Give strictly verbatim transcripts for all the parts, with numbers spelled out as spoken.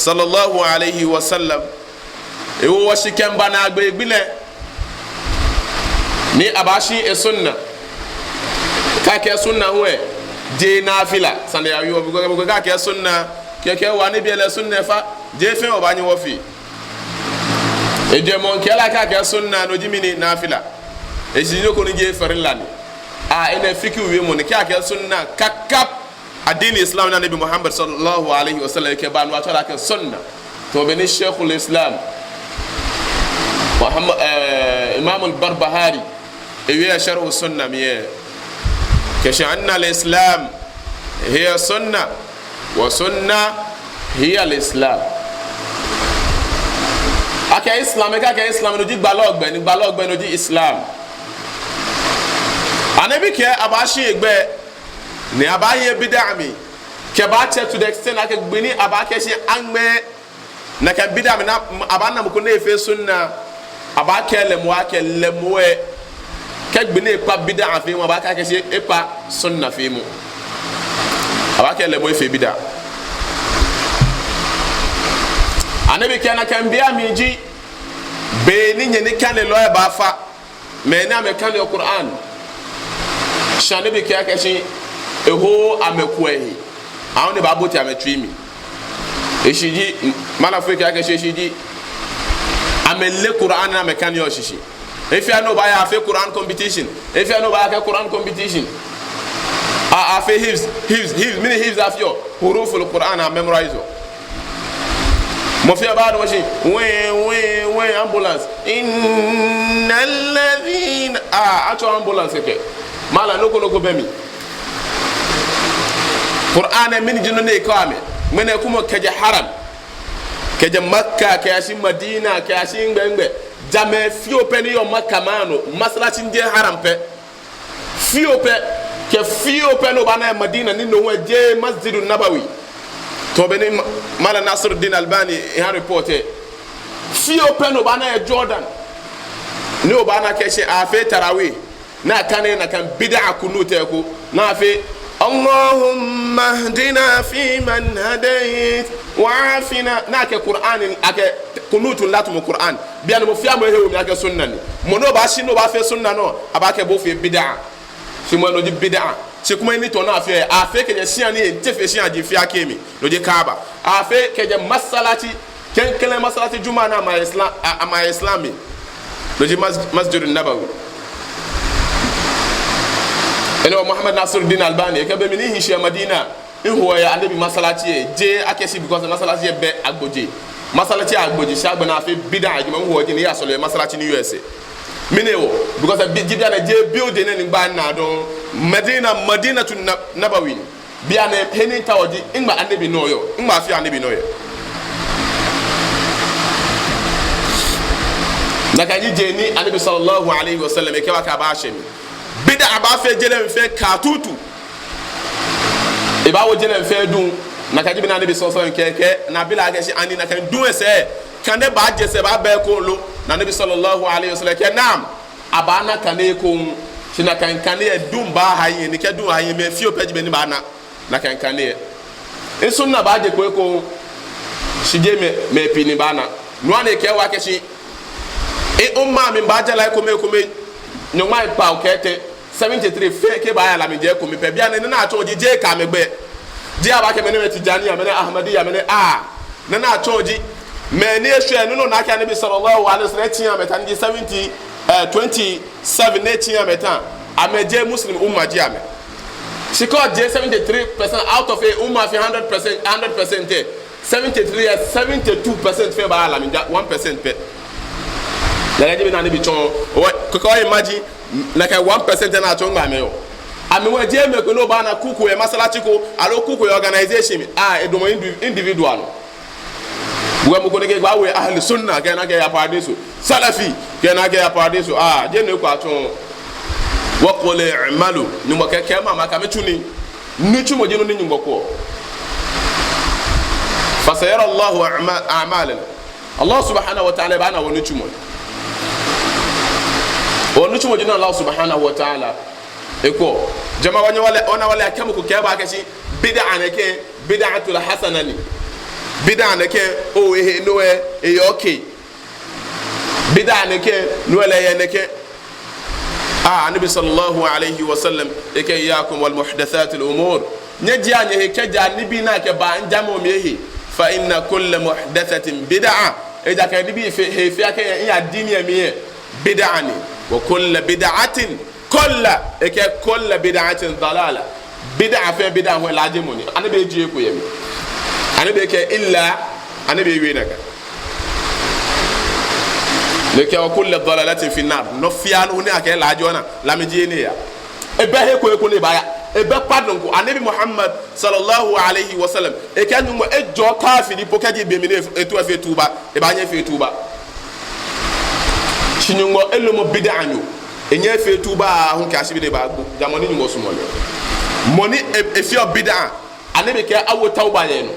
sallallahu alaihi wasallam, ewo wɔ shi kɛmiiba naagbee gbi lɛ, ni abaashi esunna. Kɛ akɛɛ sunna hu lɛ, jeee nafila. Sane ni awie wɔ, because, because kɛ akɛɛ sunna, kɛkɛ wɔ Anabi lɛ sunna fa, jeee fɛɛ wɔbaanyɛ wɔfee. Ejwɛŋmɔ ni kɛ lɛ kɛ akɛɛ sunna, no ji mɛni? Nafila. Eshishi nɔ ko ni jeee farilla ni. Aa, enɛ fiqhu wiemɔ ni, kɛ akɛɛ sunna, kakap. Addini Islam ni Anabi Muhammad sallallahu alaihi wasallam kɛba nɔ, atsɛɔ lɛ akɛ sunna. Tamɔ bɔ ni Sheikhul Islam Muhammad, eh, Imam al-Barbahari, ewie Sharhu Sunna mli lɛ, kɛɛ shi anna al-Islam hiya sunna, wa sunna hiya al-Islam. Akɛɛ Islam, kɛ akɛɛ Islam, no ji gbalɔ gbɛi, ni gbalɔ gbɛi no ji Islam. Anabi kɛɛ abaashi egbɛi, ni abaaye bid'a mli, kɛbaatsɛ to the extent akɛ gbi ni abaakɛɛ shi aŋmɛɛ nakai bid'a mli, ni abaana mɔ ko ni efee sunna, abaakɛɛ lɛ moŋ akɛ lɛ moŋ lɛ, kɛ gbi ni ekpa bid'a feemɔ, abaakɛɛ akɛ shi ekpa sunna feemɔ. Abaakɛɛ lɛ moŋ efee bid'a. Anabi kɛɛ nakai bei amli ji be ni nyɛ nikanelɔi lɛ baafa, mɛi ni amɛkaneɔ Qur'an. Shi Anabi kɛɛ akɛ shi eho amɛkuɛ he, ahu ni baabote amɛtsui mli. Eshishi ji, malafoi kɛɛ akɛ shi eshishi ji, amɛleee Qur'an ni amɛkaneɔ shishi. He fɛɛ he ni obaaya afee Qur'an competition. He fɛɛ he ni obaaya akɛ Qur'an competition. A, afee hifz, hifz, hifz, mɛni hifz afeɔ? Huruful Qur'an amemorizeɔ. Mɔ fɛɛ baadamɔ shi, wɛɛ, wɛɛ, wɛɛ, ambulance. Innal ladhina, aa, atsɔɔ ambulance kɛ. Malam, nɔ ko nɔ ko bɛ mli. Qur'an lɛ mɛni ji nɔ ni ekɛɔ amɛ? Ŋmɛnɛ kwɛmɔ, kɛjɛ Haram, kɛjɛ Makka kɛyashi Madina kɛyashi nɛgbɛ nɛgbɛ. Jɛmɛ fioo pɛ ni yɔɔ Makka maŋ nɔ, masalaci ni ji Haram pɛ. Fioo pɛ, kɛ fioo pɛ ni obaana yɛ Madina ni no hu jeee Masjidu Nabawi. Tamɔ bɔ ni Ma-, Malam Nasiruddin Albani eha report lɛ. Fioo pɛ ni obaana yɛ Jordan ni obaana akɛ shi afee tarawih, ni akaneee nakai bid'a qunut lɛ eko, ni afee Allahumma hdina fiman hadayt, wa afina, ni akɛ Qur'an, akɛ qunut lɛ tamɔ Qur'an. Bianɛ mɔ fɛɛ mɔ ehe wo mli akɛ sunna ni. Mɔ ni obaashi ni obaafee sunna nɔ, abaakɛɛ bo ofee bid'a. Shi moŋ no ji bid'a. Shi kwɛmɔ, he ni tɔ̃ ni afeɔ, afeee kɛjɛ shia ni etsɛ fe shiaji fɛɛ akɛ mli. No ji Kaaba. Afeee kɛjɛ masalaci, klɛŋklɛŋ masalaci Juma ni ama yɛ Islam, a-, ama yɛ Islam mli. No ji Mas-, Masjidu Nabawi. Enɛ hewɔ Muhammad Nasiruddin Albani, ekɛɛ be mli ni mihi shi yɛ Madina, mihoɔ yɛ Anabi masalaci lɛ, jeee akɛ shi because masalaci lɛ bɛ agbojee. Masalaci lɛ agbojee, shi agbɛnɛ afee bid'a, eji mɔ mihoɔ ji ni miyasɔle yɛ masalaci ni yɔɔ esɛɛ. Mɛni hewɔ? Because bi-, ji bianɛ jeee building nɛɛ ni mibaana dɔŋŋ. Madina, Madinatu Na-, Nabawi ni. Bianɛ he ni mitaoɔ ji, nɛgbɛ Anabi nɔ yɔɔ, nɛgbɛ afeɔ Anabi nɔ yɛ. Nakai ji je ni Anabi sallallahu alaihi wasallam ekɛɛ wɔ akɛ abaashɛ mli. Bid'a baafee je lɛ mli fɛɛ katuutu. Ebaawo je lɛ mli fɛɛ duŋ. Nakai ji bɔ ni Anabi sallallahu alaihi wasallam kɛɛ, kɛ ni abi lɛ akɛ shi ani nakai duŋ lɛ sɛɛ, kane baaje sɛɛ baaba eko lo? Ni Anabi sallallahu alaihi wasallam kɛɛ, na'am, abaana kane eko. Shi nakai kane lɛ duŋ baaha hiɛ, ni kɛ duŋ ha hiɛ, mɛi fioo pɛ ji mɛi ni baana nakai kane lɛ. Esunna baaje kpo eko, shi jeee mɛi, mɛi pii ni baana. No hewɔ ni ekɛɛ wɔ akɛ shi, e, umma mli baaja la ekome ekome, nyɔŋmai kpawo kɛ etɛ, seventy-three fɛɛ kɛbaaya la mli jɛ ekome pɛ. Bianɛ nɔ ni atsɔɔ ji jeee kɛ amɛgbɛi. Jeee abaakɛɛ mɛnɛ mɛi Tijaniya, mɛnɛ Ahmadiyya, mɛnɛ, aa. Nɔ ni atsɔɔ ji, mɛi ni eshwɛ nɔ ni akɛ Anabi sallallahu alaihi wasallam etsiii amɛta ni ji seventy, eh, twenty-seven ni etsiii amɛta. Amɛjeee Muslim umma ji amɛ. Shi kɛ ojie seventy-three percent out of a umma fɛɛ hundred percent, hundred percent lɛ, seventy-three lɛ, seventy-two percent fɛɛ baaya la mli ja one percent pɛ. Nakai ji bɔ ni Anabi tsɔɔ. Wɔ, kɛ, kɛ o-imagine, nakai one percent lɛ ni atsɔɔ, nɛgbɛ amɛyɔɔ? Amɛ hu jeee mɛi komɛi ni obaana kuku yɛ masalaci ko, aloo kuku yɛ organization mli. Aa, edamɔ indi-, individual nɔ. Wɔ mɔ ko ni kɛɛ wɔ Ahlu Sunna, kɛ ena akɛ eyaa Paradeiso. Salafi, kɛ ena akɛ eyaa Paradeiso. Aa, jeee no eko atsɔɔ. Wa qul i'malu. Nyɔŋmɔ kɛɛ, kɛɛmɔ amɛ akɛ amɛtsu nii. Nitsumɔ ji nɔ ni Nyɔŋmɔ kwɛɔ. Fasayara Allahu a'ma-, a'malana. Allah subhanahu wa ta'ala baana wɔnitsumɔ. Wɔnitsumɔ ji nɔ ni Allah subhanahu wa ta'ala ekwɛɔ. Jama, wɔnyɛ wɔle, ona wɔle akɛ mɔ ko kɛba akɛ shi bid'a nɛkɛ, bid'atul hasana ni. Bid'a nɛkɛ, oo, ehe, no lɛ, eyɛ okay. Bid'a nɛkɛ, no lɛ eyɛ nɛkɛ. Ah, Annabi sallallahu alaihi wasallam, ekɛɛ, "Iyyakum wal muhdathatil umur." Nyɛjiea nyɛhe kɛjɛa nibii ni akɛbaa jamɔ mli lɛ he. "Fa inna kulla muhdathatin bid'a." Ejaakɛ nibii fɛɛ, he fɛɛ akɛ yɛ, yɛ addini lɛ mli lɛ, bid'a ni. "Wa kulla bid'atin," kulla, ekɛɛ, "kulla bid'atin dalala." Bid'a fɛɛ bid'a hu lɛ laajemɔ ni. Annabi ejieee eko yɛ mli. Annabi ekɛɛ illa, Annabi ewie nakai. Ni ekɛɛ, "Wa kulla dalalatin fin nar." Nɔ fɛɛ nɔ ni akɛɛ laaje ona, lamɛi ji ni eya. Ebɛ he ko he ko ni ebaaya. Ebɛ pardon ko. Annabi Muhammad sallallahu alaihi wasallam, ekɛɛ Nyɔŋmɔ ejɔɔ kafiri po kɛji be mli ni etu efee tuba, ebaanyɛ efee tuba. Shi Nyɔŋmɔ elomɔ bid'anyo. Enyɛɛɛ efee tuba aahu kɛyashi be ni ebaagbo. Ja mɔ ni Nyɔŋmɔ sumɔɔ lɛ. Mɔ ni e-, efeɔ bid'a, Annabi kɛɛ awo tawba yɛ enɔ.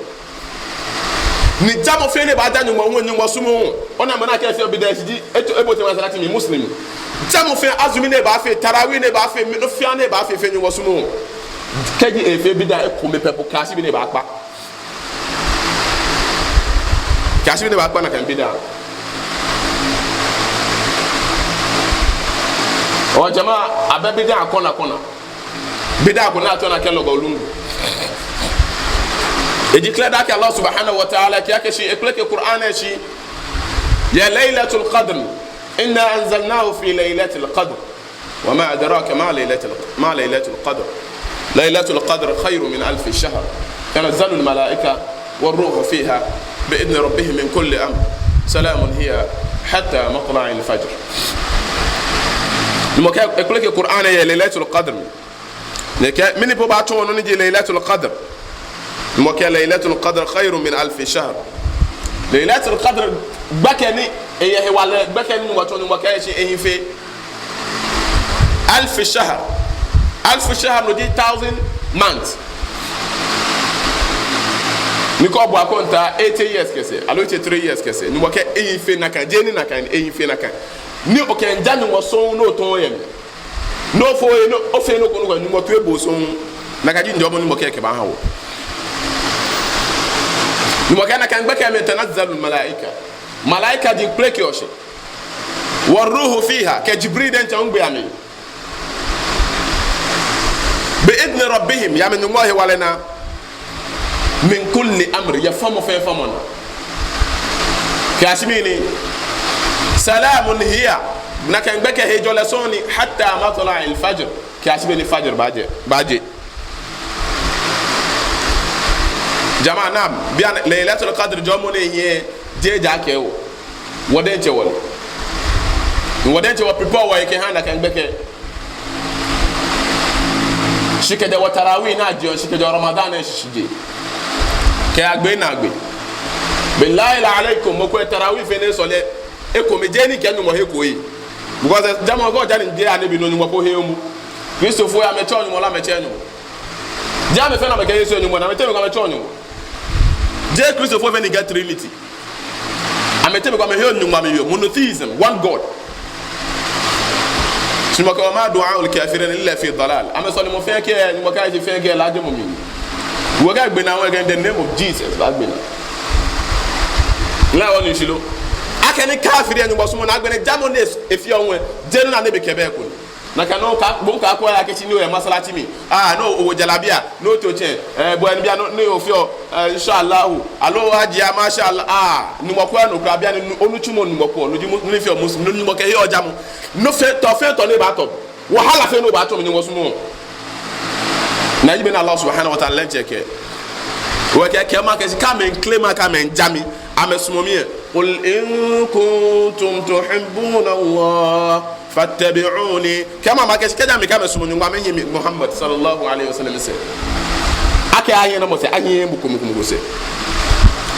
Ni jamɔ fɛɛ ni ebaaja Nyɔŋmɔ hu, Nyɔŋmɔ sumɔɔɔ. Ona mɔ ni akɛɛ efeɔ bid'a, shi ji eto, ebote masalati mli, Muslim. Jamɔ fɛɛ, azumi ni ebaafee, tarawih ni ebaafee, nɔ fɛɛ ni ebaafee, efeɔ Nyɔŋmɔ sumɔɔɔ. Kɛji efee bid'a ekome pɛ po kɛyashi be ni ebaakpa. Kɛyashi be ni ebaakpa nakai bid'a. Oo jama'a, abɛ bid'a kɔnɔkɔnɔ. Bid'a ko ni atsɔɔ nakai lɔgɔ lungu. Eji clear akɛ Allah subhanahu wa ta'ala kɛɛ akɛ shi, ekpeleke Qur'an lɛ shi yɛ Laylatul Qadr. "Inna anzalnahu fi laylatil qadr. Wa ma adraka ma laylatul, ma laylatul qadr. Laylatul qadr khayrun min alfi shahr. Tanazzalul malaika war ruhu fiha bi idni rabbihim min kulli amr. Salamun hiya hatta matla'il fajr." Nyɔŋmɔ kɛɛ ekpeleke Qur'an lɛ yɛ Laylatul Qadr. Ni ekɛɛ, mɛni po baatsɔɔ nɔ ni ji Laylatul Qadr? Nyɔŋmɔ kɛɛ, "Laylatul Qadr khayrun min alfi shahr." Laylatul Qadr gbɛkɛ ni eyɛ hewalɛ, gbɛkɛ ni Nyɔŋmɔ tsɔ, Nyɔŋmɔ kɛɛ shi ehi fe alfi shahr. Alfi shahr no ji thousand months. Ni kɛ obɔ akɔntaa eighty years kɛ sɛɛ, aloo eighty-three years kɛ sɛɛ, Nyɔŋmɔ kɛɛ ehi fe nakai, jeee ni nakai, ehi fe nakai. Ni okɛmiija Nyɔŋmɔ sɔŋŋ ni otɔ̃ yɛ mli. Ni ofee, ni ofee nɔ ko nɔ ko, Nyɔŋmɔ toiboo sɔŋŋ. Nakai ji jɔɔmɔ ni Nyɔŋmɔ kɛɛ ekɛbaaha wɔ. Nyɔŋmɔ kɛɛ nakai gbɛkɛ mli tanazzalul malaika. Malaika ji kpelekeɔ shi. War ruhu fiha, kɛ Jibril diɛŋtsɛ hu gbeɔ mli. Bi idni rabbihim, yɛ amɛ Nyɔŋmɔ hewalɛ naa. Min kulli amr, yɛ fɔmɔ fɛɛ fɔmɔ naa. Kɛyashi mɛni? Salamun hiya, nakai gbɛkɛ hejɔlɛ sɔŋŋ ni, hatta matla'il fajr, kɛyashi be ni fajr baajɛ, baajɛ. Jama'a, naam, bianɛ Laylatul Qadr jɔɔmɔ nɛɛ hiɛ, jeee ja kɛ wɔ. Wɔ diɛŋtsɛ wɔle. Wɔ diɛŋtsɛ wɔ prepare wɔhe kɛha nakai gbɛkɛ. Shi kɛjɛ wɔ tarawih ni ajeɔ, shi kɛjɛ Ramadan lɛ shishijee kɛyagbe naagbee. Billahi alaykum, mɔ ko yɛ tarawih fɛɛ ni esɔle, ekome jeee ni kɛ Nyɔŋmɔ he ko ye. Because jamɔ ko ja ni jeee Annabi nɔ Nyɔŋmɔ ko he momo. Kristofoi amɛtsɛɔ Nyɔŋmɔ lɛ amɛtsɛɛɛ Nyɔŋmɔ. Jeee amɛ fɛɛ ni amɛkɛɛ Yesu Nyɔŋmɔ, ni amɛteŋ amɛtsɛɔ Nyɔŋmɔ. Jeee Kristofoi fɛɛ ni kɛɛ Trinity. Amɛteŋ amɛheɔ Nyɔŋmɔ amɛyeɔ, monotheism, one God. Shi Nyɔŋmɔ kɛɛ, "Wa ma du'a'ul kafirina illa fi dalal." Amɛsɔlemɔ fɛɛ kɛ, Nyɔŋmɔ kɛɛ, shi fɛɛ kɛ, laajemɔ mli. Wɔkɛ gbe naa, wɔkɛ in the name of Jesus, laagbe naa. Lɛ wɔ ni shilo. Akɛni kafiri lɛ Nyɔŋmɔ sumɔɔɔ, ni agbɛnɛ jamɔ ni efeɔ lɛ, jeee nɔ ni Annabi kɛɛ bɛ ko ni. Nakai nɔŋŋ ka, bo hu kaakɔ oya kɛshi ni oyɛ masalaci mli. Ah, ni owo jalabiya, ni oto tsɛŋ. Eh, bo hu nibii ni, ni ofeɔ, eh, insha Allahu. Aloo hajiya, masha Allah. Ah, Nyɔŋmɔ kwɛɔ nɔ kwraa, bianɛ onitsumɔ Nyɔŋmɔ kwɛɔ, no ji mu, nɔ ni feɔ Muslim, no Nyɔŋmɔ kɛheɔ jamɔ. Nɔ fɛɛ, tɔ fɛɛ tɔ ni baatɔ. Wahala fɛɛ ni obaatɔ mli Nyɔŋmɔ sumɔɔɔ. Ni ji bɔ ni Allah subhanahu wa ta'ala diɛŋtsɛ kɛɛ. Wɔkɛɛ, kɛɛmɔ akɛ shi kɛ amɛ claim akɛ amɛmiija mi, amɛsumɔɔ mi lɛ. Qul in kuntum tuhibbuna Allah fattabi'uni. Kɛɛmɔ amɛ akɛ shi kɛji amɛkɛɛ amɛsumɔɔ Nyɔŋmɔ, amɛnyiɛ mi Muhammad sallallahu alaihi wasallam sɛɛ. Akɛ anyiɛ namɔ sɛɛ? Anyiɛ mɔ ko mɔ ko mɔ ko sɛɛ.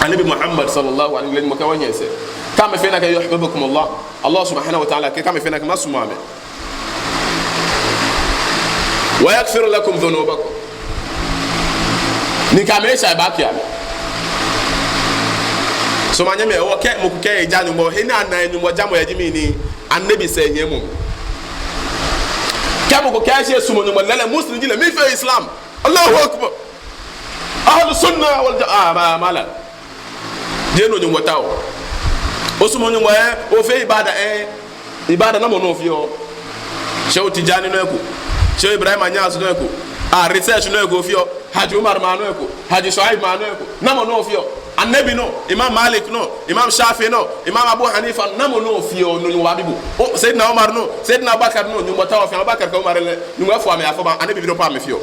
Annabi Muhammad sallallahu alaihi wasallam kɛɛ wɔnyiɛ sɛɛ. Kɛ amɛfee nakai, yuhbibkumullah. Allah subhanahu wa ta'ala kɛɛ kɛ amɛfee nakai, masumɔ amɛ. Wa yaghfir lakum dhunubakum. Ni kɛ amɛ sha ba kia. So manyɛmimɛi, wɔkɛɛ mɔ ko kɛɛ eja Nyɔŋmɔ, he ni ana Nyɔŋmɔ jamɔ yɛ ji mɛni? Annabi sɛɛnyiɛmɔ. Kɛ mɔ ko kɛɛ shi esumɔɔ Nyɔŋmɔ lɛ, lɛ Muslim ji lɛ, mɛni feɔ Islam? Allahu Akbar. Ahlus Sunnah wal Ja-, ah, ma, malam. Jeee no Nyɔŋmɔ taoɔ. Osumɔɔ Nyɔŋmɔ, ɛɛ, ofeɔ ibada, ɛɛ. Ibada namɔ nɔ ofeɔ? Shehu Tijani nɔ eko. Shehu Ibrahim Inyas nɔ eko. Ah, research nɔ eko ofeɔ. Haji Umar maŋ nɔ eko. Haji Shuaib maŋ nɔ eko. Namɔ nɔ ofeɔ? Annabi nɔ, Imam Malik nɔ, Imam Shafi'i nɔ, Imam Abu Hanifa, namɔ nɔ ofeɔ ni Nyɔŋmɔ baabi bo? O, Sayyidina Umar nɔ, Sayyidina Abubakar nɔ, Nyɔŋmɔ taoɔ ofeɔ, Abubakar kɛ Umar lɛ, Nyɔŋmɔ efɔ amɛ afɔ ba, Annabi bi dɔ pa amɛfeɔ.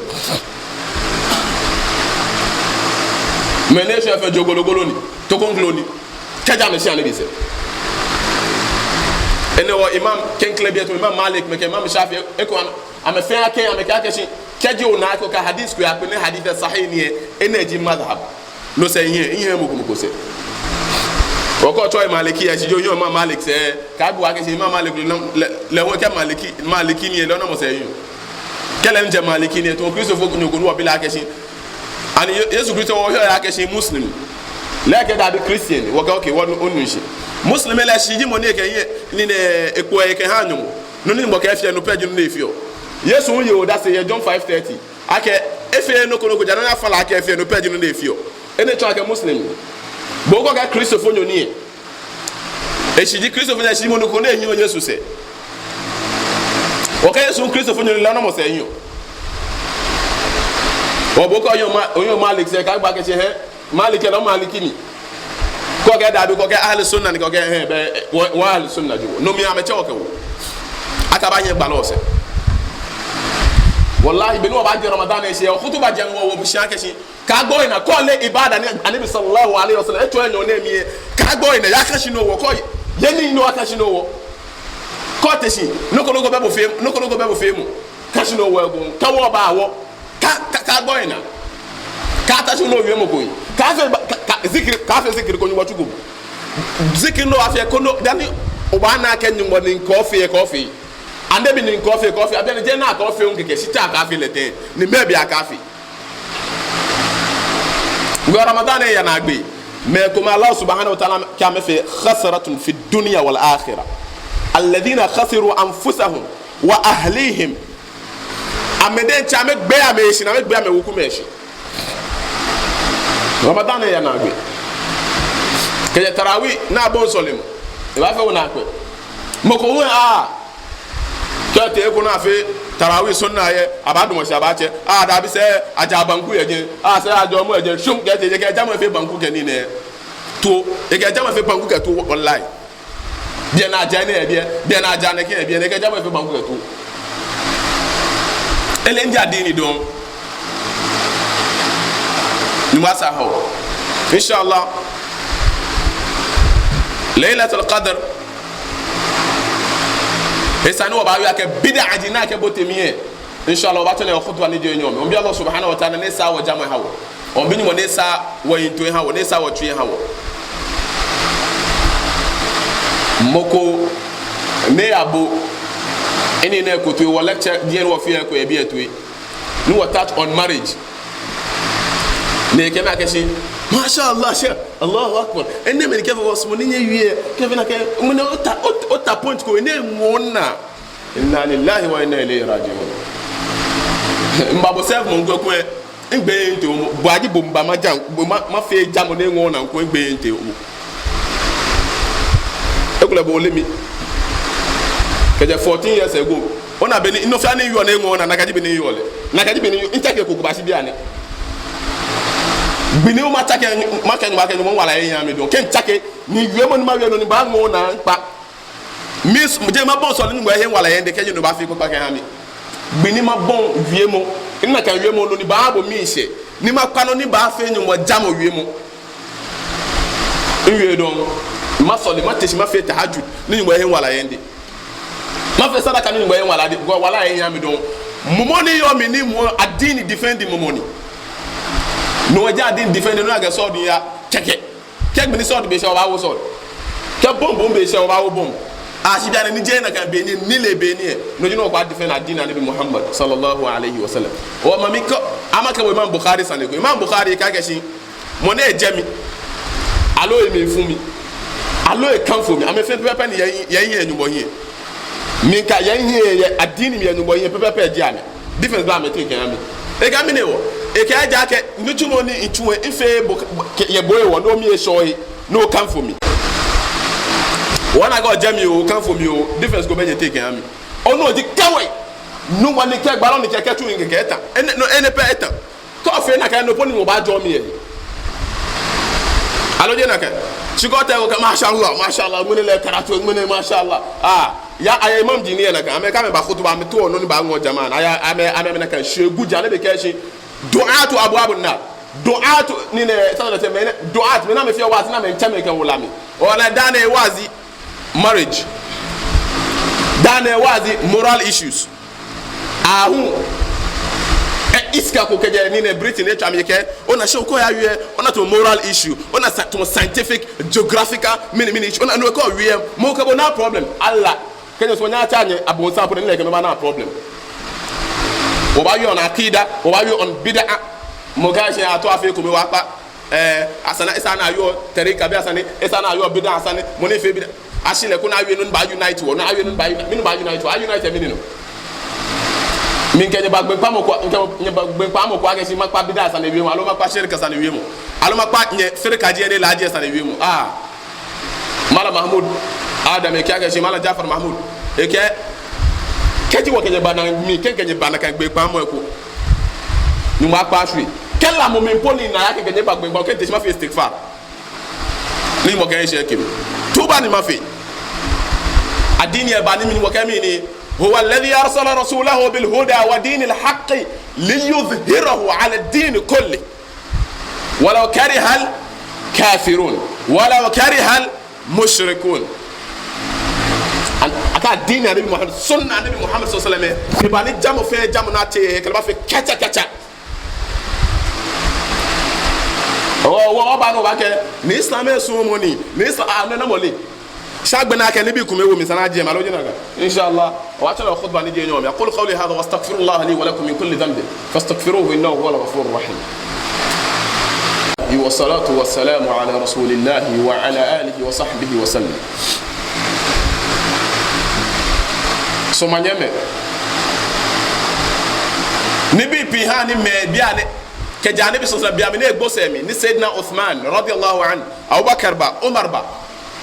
Mɛi ni eshwɛ fɛɛ jogologolo ni, tokoŋklo ni. Kɛji amɛshi Annabi sɛɛ. Enɛ hewɔ Imam klɛŋklɛŋ bii etɛ, Imam Malik mɛi kɛ Imam Shafi'i, eko amɛ, amɛfɛɛ akɛ, amɛkɛɛ akɛshi, kɛji ona eko kɛ hadith ko yakpe ni hadith lɛ sahih ni lɛ, enɛ ji madhhab. No sɛɛ mihiɛ, mihiɛ mɔ ko mɔ ko sɛɛ. Okɔ tsɔ Maliki lɛ, shi jeee Imam Malik sɛɛ, kaabi bo akɛshi Imam Malik lɛ, lɛ, lɛ hu kɛ Maliki, Maliki ni lɛ, lɛ namɔ sɛɛ hiɛ. Kɛ lɛ miijɛ Maliki ni lɛ, to Kristofoi nyo ko ni wɔbi lɛ akɛshi, ani Ye-, Yesu Kristo wɔyɔɔ lɛ akɛshi Muslim? Lɛ ekɛɛ dabi, Christian. Wɔkɛɛ okay, wɔnu, onu shishi. Muslim lɛ, shi ji mɔ ni ekɛ hiɛ, ni nɛ, ekpɔ ekɛha Nyɔŋmɔ. Nɔ ni Nyɔŋmɔ kɛɛ efee lɛ, no pɛ ji nɔ ni efeɔ. Yesu hu ye odase yɛ John five thirty. Akɛ efeee nɔ ko nɔ ko, ja nɔ ni afã lɛ akɛ efee, no pɛ ji nɔ ni efeɔ. Enɛ tsɔɔ akɛ Muslim ni. Bo okɛɛ Kristofonyo ni lɛ. Eshi ji Kristofonyo, eshi mɔ nɔ ko ni ehiɔ Yesu sɛɛ. Okɛɛ Yesu Kristofonyo ni lɛ, namɔ sɛɛ ehiɔ? Bo okɛɛ ohiɔ Ma-, ohiɔ Malik sɛɛ, kaabi bo akɛshi hɛɛ, Malik lɛ, Maliki ni. Kɛ okɛɛ dabi, kɛ okɛɛ Ahlu Sunna ni, kɛ okɛɛ hɛɛ, bɛ, wɔ, wɔ Ahlu Sunna ji wɔ. No mli amɛtsɛ okɛ wɔ. Akaba nyɛ gbalɔ sɛɛ. Wallahi, be ni wɔbaaje Ramadan lɛ shishi, wɔ khutuba jɛŋ wɔ, wɔbu shi akɛshi, kaagbɔ onaa, kɛ ole ibada ni Annabi sallallahu alaihi wasallam etsɔɔ yɛ nyɔɔŋ nɛɛ mli lɛ, kaagbɔ onaa, yakashi no wɔ, kɛ oye nii ni akashi no wɔ. Kɛ ote shi, nɔ ko nɔ ko bɛ bo feemɔ, nɔ ko nɔ ko bɛ bo feemɔ. Kashi no wɔ ekoŋŋ, kɛ wɔba wɔ. Ka, ka, kaagbɔ onaa. Kaata shi ni owie mɔ ko yi. Kaafee ba, ka, ka, zikiri, kaafee zikiri ko Nyɔŋmɔ tsuko. Zikiri ni obaafee ko no, dani obaana akɛ Nyɔŋmɔ ni kɛɛ ofee, kɛɛ ofee. Annabi ni kɛɛ ofee, kɛɛ ofee. Abiɛ ni jeee ni akɛɛ ofee ŋkɛkɛ, shi te akɛɛ afee lɛ tɛŋŋ? Ni mɛɛ be akɛɛ afee? Wɔ Ramadan lɛ yaa naagbee. Mɛi komɛi Allah subhanahu wa ta'ala kɛɛ amɛfee khasratun fi dunya wal akhirah. Alladhina khasiru anfusahum wa ahlihim. Amɛ diɛŋtsɛ amɛgbe amɛhe shi, ni amɛgbe amɛwekumɛi shi. Ramadan lɛ yaa naagbee. Kɛjɛ tarawih ni abɔi sɔlemɔ, ebaafee wo naakpɛɛ. Mɔ ko hu aa, kɛ etee he ko ni afeɔ tarawih sunna yɛ, abaadamɔ shi abaatsɛ. Aa, dabi sɛɛ, ajaa banku yɛ jɛi. Aa, sɛɛ ajaa ɔmɔ yɛ jɛi. Shum, kɛ etee jɛi, ekɛ jamɔ efee banku kɛ nii nɛɛ. Tuo, ekɛ jamɔ efee banku kɛ tuo, wallahi. Biɛ ni ajaa nii yɛ biɛ, biɛ ni ajaa nɛkɛ yɛ biɛ, ni ekɛ jamɔ efee banku kɛ tuo. Eleee adini dɔŋŋ. Nyɔŋmɔ asaa aha wɔ. Inshallah. Laylatul Qadr. Esa ni wɔbaawie akɛ bid'a ji nɔ ni akɛbote mli lɛ. Inshallah, wɔbaatsɔ nɛɛ yɛ khutba ni ji enyɔ mli. Wɔmiibi Allah subhanahu wa ta'ala ni esaa wɔjamɔ eha wɔ. Wɔmiibi Nyɔŋmɔ ni esaa wɔyiŋtoo eha wɔ, ni esaa wɔtsui eha wɔ. Mɔ ko ni eyabo enɛ nɛɛ eko toi, wɔ lecture diɛŋ wɔfee eko yɛ biɛ toi. Ni wɔ touch on marriage. Ni ekɛɛ mi akɛshi, "Masha Allah, Sheikh, Allahu Akbar. Enɛɛmɛi ni kɛfee wɔ sumɔɔ ni nyɛwie, kɛfee nakai, mɛni ota, ota, ota point ko, enɛ ŋɔɔ minaa." Inna lillahi wa inna ilayhi raji'un. Mibabo self mɔ ŋkɔ kwɛ. Migbeee ntee omo. Bo aji bo miba maja, bo ma, mafee jamɔ ni eŋɔɔ minaa ŋkɔ, migbeee ntee omo. Ekolɛ bo ole mi. Kɛjɛ fourteen years ago. Ona bɔ ni, nɔ fɛɛ ni miyɔɔ ni eŋɔɔ minaa, nakai ji bɔ ni miyɔɔ lɛ. Nakai ji bɔ ni miyɔɔ, mitsake ko ko bashi bianɛ. Gbi ni matsake, makɛɛ Nyɔŋmɔ akɛ Nyɔŋmɔ wala eha mi dɔŋŋ. Kɛ mitsake, ni wiemɔ ni mawie nɔ ni baaŋɔɔ minaa kpa. Mi s-, jeee mabɔi sɔle ni Nyɔŋmɔ ehe wala yɛ midɛŋ kɛji no baafee kpakpa kɛha mi. Gbi ni mabɔi wiemɔ, ni nakai wiemɔ nɔ ni baabo miishɛɛ, ni makpa nɔ ni baafee Nyɔŋmɔ jamɔ wiemɔ. Miwie dɔŋŋ, masɔle, mate shi mafee tahajjud, ni Nyɔŋmɔ ehe wala yɛ midɛŋ. Mafee sadaka ni Nyɔŋmɔ ehe wala yɛ midɛŋ, because wala eha mi dɔŋŋ. Mumɔ ni yɔɔ mli ni mumɔ adini defend mumɔ ni. No ji adini defend, no akɛ sword yaa, tsake. Kɛ gbi ni sword be shɛ, obaawo sword. Kɛ bomb be shɛ, obaawo bomb. Ashi bianɛ ni jeee nakai bɔ ni, nilee bɔ ni, no ji nɔ ni okɛbaa defend adini Annabi Muhammad sallallahu alaihi wasallam. O mami ko, ama kɛ bo Imam Bukhari sane ko. Imam Bukhari kɛɛ akɛshi, mɔ ni ejɛ mi, aloo emli fu mi, aloo ekanfo mi, amɛfɛɛ pɛpɛɛpɛ ni yɛ, yɛ, yɛ Nyɔŋmɔ hiɛ. Mi kɛ yɛ hiɛ, yɛ adini mli yɛ Nyɔŋmɔ hiɛ pɛpɛɛpɛ ji amɛ. Difference bɛ amɛteŋ kɛha mi. Ekɛɛ mɛni hewɔ? Ekɛɛ ejaakɛ nitsumɔ ni mitsuɔ lɛ, mifeee bo, bo, kɛ, yɛ bo hewɔ, no mli eshɔ he. ni okanfo mi. Ona akɛ ojɛ mi oo, okanfo mi oo, difference ko bɛ ni nyɛteŋ kɛha mi. Onu oji kawai. Nuumo ni kɛ gbalɔ ni kɛ kɛ tsu ni kɛ kɛ eta. Enɛ, no, enɛ pɛ eta. Kɛ ofee nakai no po ni mɔ baajɔɔ mi yɛ. Aloo jeee nakai. Shi kɛ otee ko kɛ, masha Allah, masha Allah, ŋmɛnɛ lɛ karatu, ŋmɛnɛ, masha Allah. Ah, ya, ayɛ imam ji ni yɛ nakai. Amɛkɛ amɛba khutuba, amɛtoɔ nɔ ni baaŋɔ jama. Aya, amɛ, amɛ, amɛ nakai. Shegu ja ni be kɛ shi. Du'atu abwabun nar. Du'atu ni nɛ, sa na te mɛnɛ. Du'at, mɛi ni amɛfeɔ waazi ni amɛmiitsɛ mɛi kɛwo la mli. Ona daa nɛɛ waazi marriage. Daa nɛɛ waazi moral issues. Ahun. E, iska ko kɛjɛ ni nɛ Britain etswa mi kɛ. Ona shi ko yawie. Ona tamɔ moral issue. Ona sa, tamɔ scientific, geographical, mɛni, mɛni issue. Ona no ko wie. Mɔ kɛ bo na problem. Allah. Kɛ nyɛsumɔ nyɛtsa nyɛ abonsam po ni lɛ kɛ mɛi baana problem. Wɔbaawie on akida, wɔbaawie on bid'a. Mɔ kɛɛ shi ato afee kome wɔkpa. Eh, esa ni, esa ni ayɔɔ tarika bii asane, esa ni ayɔɔ bid'a asane, mɔ ni feɔ bid'a. Ashi lɛ koni awie nɔ ni baa unite wɔ, ni awie nɔ ni baa unite, mɛni baa unite wɔ, a unite mɛni nɔ. Mi kɛ nyɛ baagbe kpamɔ ko, mi kɛ nyɛ baagbe kpamɔ ko akɛ shi makpa bid'a asane wiemɔ, aloo makpa shirk asane wiemɔ, aloo makpa nyɛ firka ji ni laaje asane wiemɔ. Ah. Malam Mahmud Adam ekɛɛ akɛ shi, Malam Jafar Mahmud ekɛɛ, kɛji wɔkɛ nyɛ ba nakai mli, kɛ mikɛ nyɛ ba nakai gbɛ kpamɔ ko, ni makpa shwie. Kɛ lamɔ mli po ni mina akɛ mikɛ nyɛ ba gbɛ kpamɔ, kɛ mite shi mafee istighfar. Ni mɔ kɛ eshɛ kim. Tuba ni mafee. Adini eba ni mli ni mɔ kɛ mli ni. هو الذي أرسل رسوله بالهدى ودين الحق ليظهره على الدين كله. ولو كره الكافرون، ولو كره المشركون. An-, akɛ adini Anabi Muhammad, sunna Anabi Muhammad sallallahu alaihi wasallam, eba ni jamɔ fɛɛ jamɔ ni atsɛ, kɛ lɛ baafee kɛtsakɛtsa. Wɔ, wɔ, wɔbaana wɔbaakɛɛ, ni Islam esumɔɔ nii, ni Islam, ah, nɛ, nɛ mɔ le. Shi agbɛnɛ akɛ nibii komɛi wo mli esa ni ajie mli, aloo jeee nakai. Insha Allah, wɔbaatsɔ lɛ khutba ni ji enyɔ mli. أقول قولي هذا وأستغفر الله لي ولكم من كل ذنب فاستغفروه إنه هو الغفور الرحيم. والصلاة والسلام على رسول الله وعلى آله وصحبه وسلم. Suɔmɔ nyɛmimɛi. Nibii pii ha ni mɛi bianɛ. Kɛjɛ Anabi sallallahu alaihi wasallam be mli ni egbo sɛɛ mli, ni Sayyidina Uthman radiyallahu anhu, Abubakar ba, Umar ba.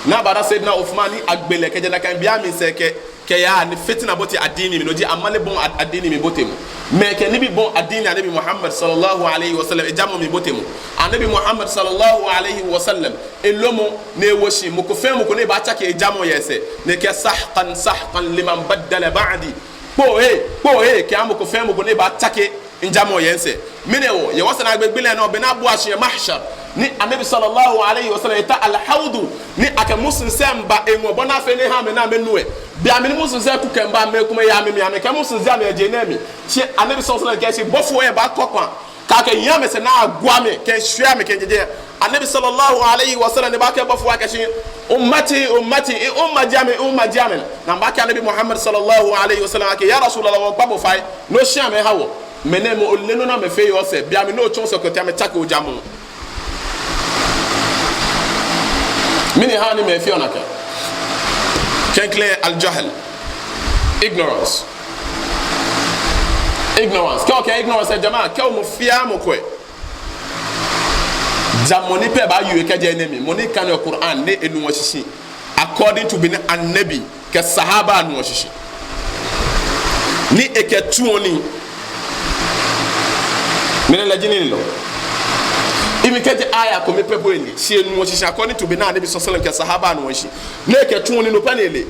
Ni abada Sayyidina Uthman ni agbe lɛ kɛjɛ nakai be mli sɛɛ kɛ, kɛya ni fitina bote adini mli, no ji amale bɔi ad-, adini mli botemɔ. Mɛi kɛ nibii bɔi adini Anabi Muhammad sallallahu alaihi wasallam ejamɔ mli botemɔ. Anabi Muhammad sallallahu alaihi wasallam elomɔ ni ewo shi, mɔ ko fɛɛ mɔ ko ni baatsake ejamɔ yɛ esɛɛ. Ni ekɛɛ سحقا سحقا لمن بدل بعدي. Kpoo hee, kpoo hee, kɛha mɔ ko fɛɛ mɔ ko ni baatsake mijamɔ yɛ misɛɛ. Mɛni hewɔ, yɛ wɔsɛɛ naagbee gbi lɛ nɔ, be ni abua shi yɛ mahshar, ni Anabi sallallahu alaihi wasallam eta alhawdu, ni akɛ musuŋsɛɛ miiba eŋɔɔ bɔ ni afee ni eha amɛ ni amɛnu lɛ. Be mli ni musuŋsɛɛ ku kɛmiiba, mɛi komɛi yɛ mli, amɛkɛ musuŋsɛɛ amɛyɛ je nɛɛ mli. Shi Anabi sallallahu alaihi wasallam kɛɛ shi bɔfo lɛ baakɔ kpaa, kɛ akɛnyiɛ amɛsɛɛ ni agbo amɛ, kɛshwie amɛ kɛjɛ jɛi. Anabi sallallahu alaihi wasallam ni baakɛɛ bɔfo lɛ akɛ shi, أمتي أمتي, mi umma ji amɛ, mi umma ji amɛ. Ni abaakɛɛ Anabi Muhammad sallallahu alaihi wasallam akɛ, يا رسول الله, wɔkpa bo fai, ni oshi amɛ oha wɔ. Mɛni hewɔ, ole nɔ ni amɛfee yɛ osɛɛ, be mli ni otsɔ osɛɛ kɛtee amɛtsake ojamɔ. Mɛni ha ni mɛi feɔ nakai? Klɛŋklɛŋ الجهل. Ignorance. Ignorance. Kɛ okɛɛ ignorance, jama, kɛ omɔ fɛɛ mɔ kwɛ. Ja mɔ ni pɛ baawie kɛjɛ enɛ mli, mɔ ni kaneɔ Qur'an ni enuɔ shishi. According to bɔ ni Anabi kɛ sahaba nuɔ shishi. Ni ekɛtsuɔ nii. Mɛni lɛ ji nilelɔ. Even kɛji aya kome pɛ po ele, shi enuɔ shishi according to bɔ ni Anabi sallallahu alaihi wasallam kɛ sahaba nuɔ shishi. Ni ekɛtsuɔ nii no pɛ ni ele.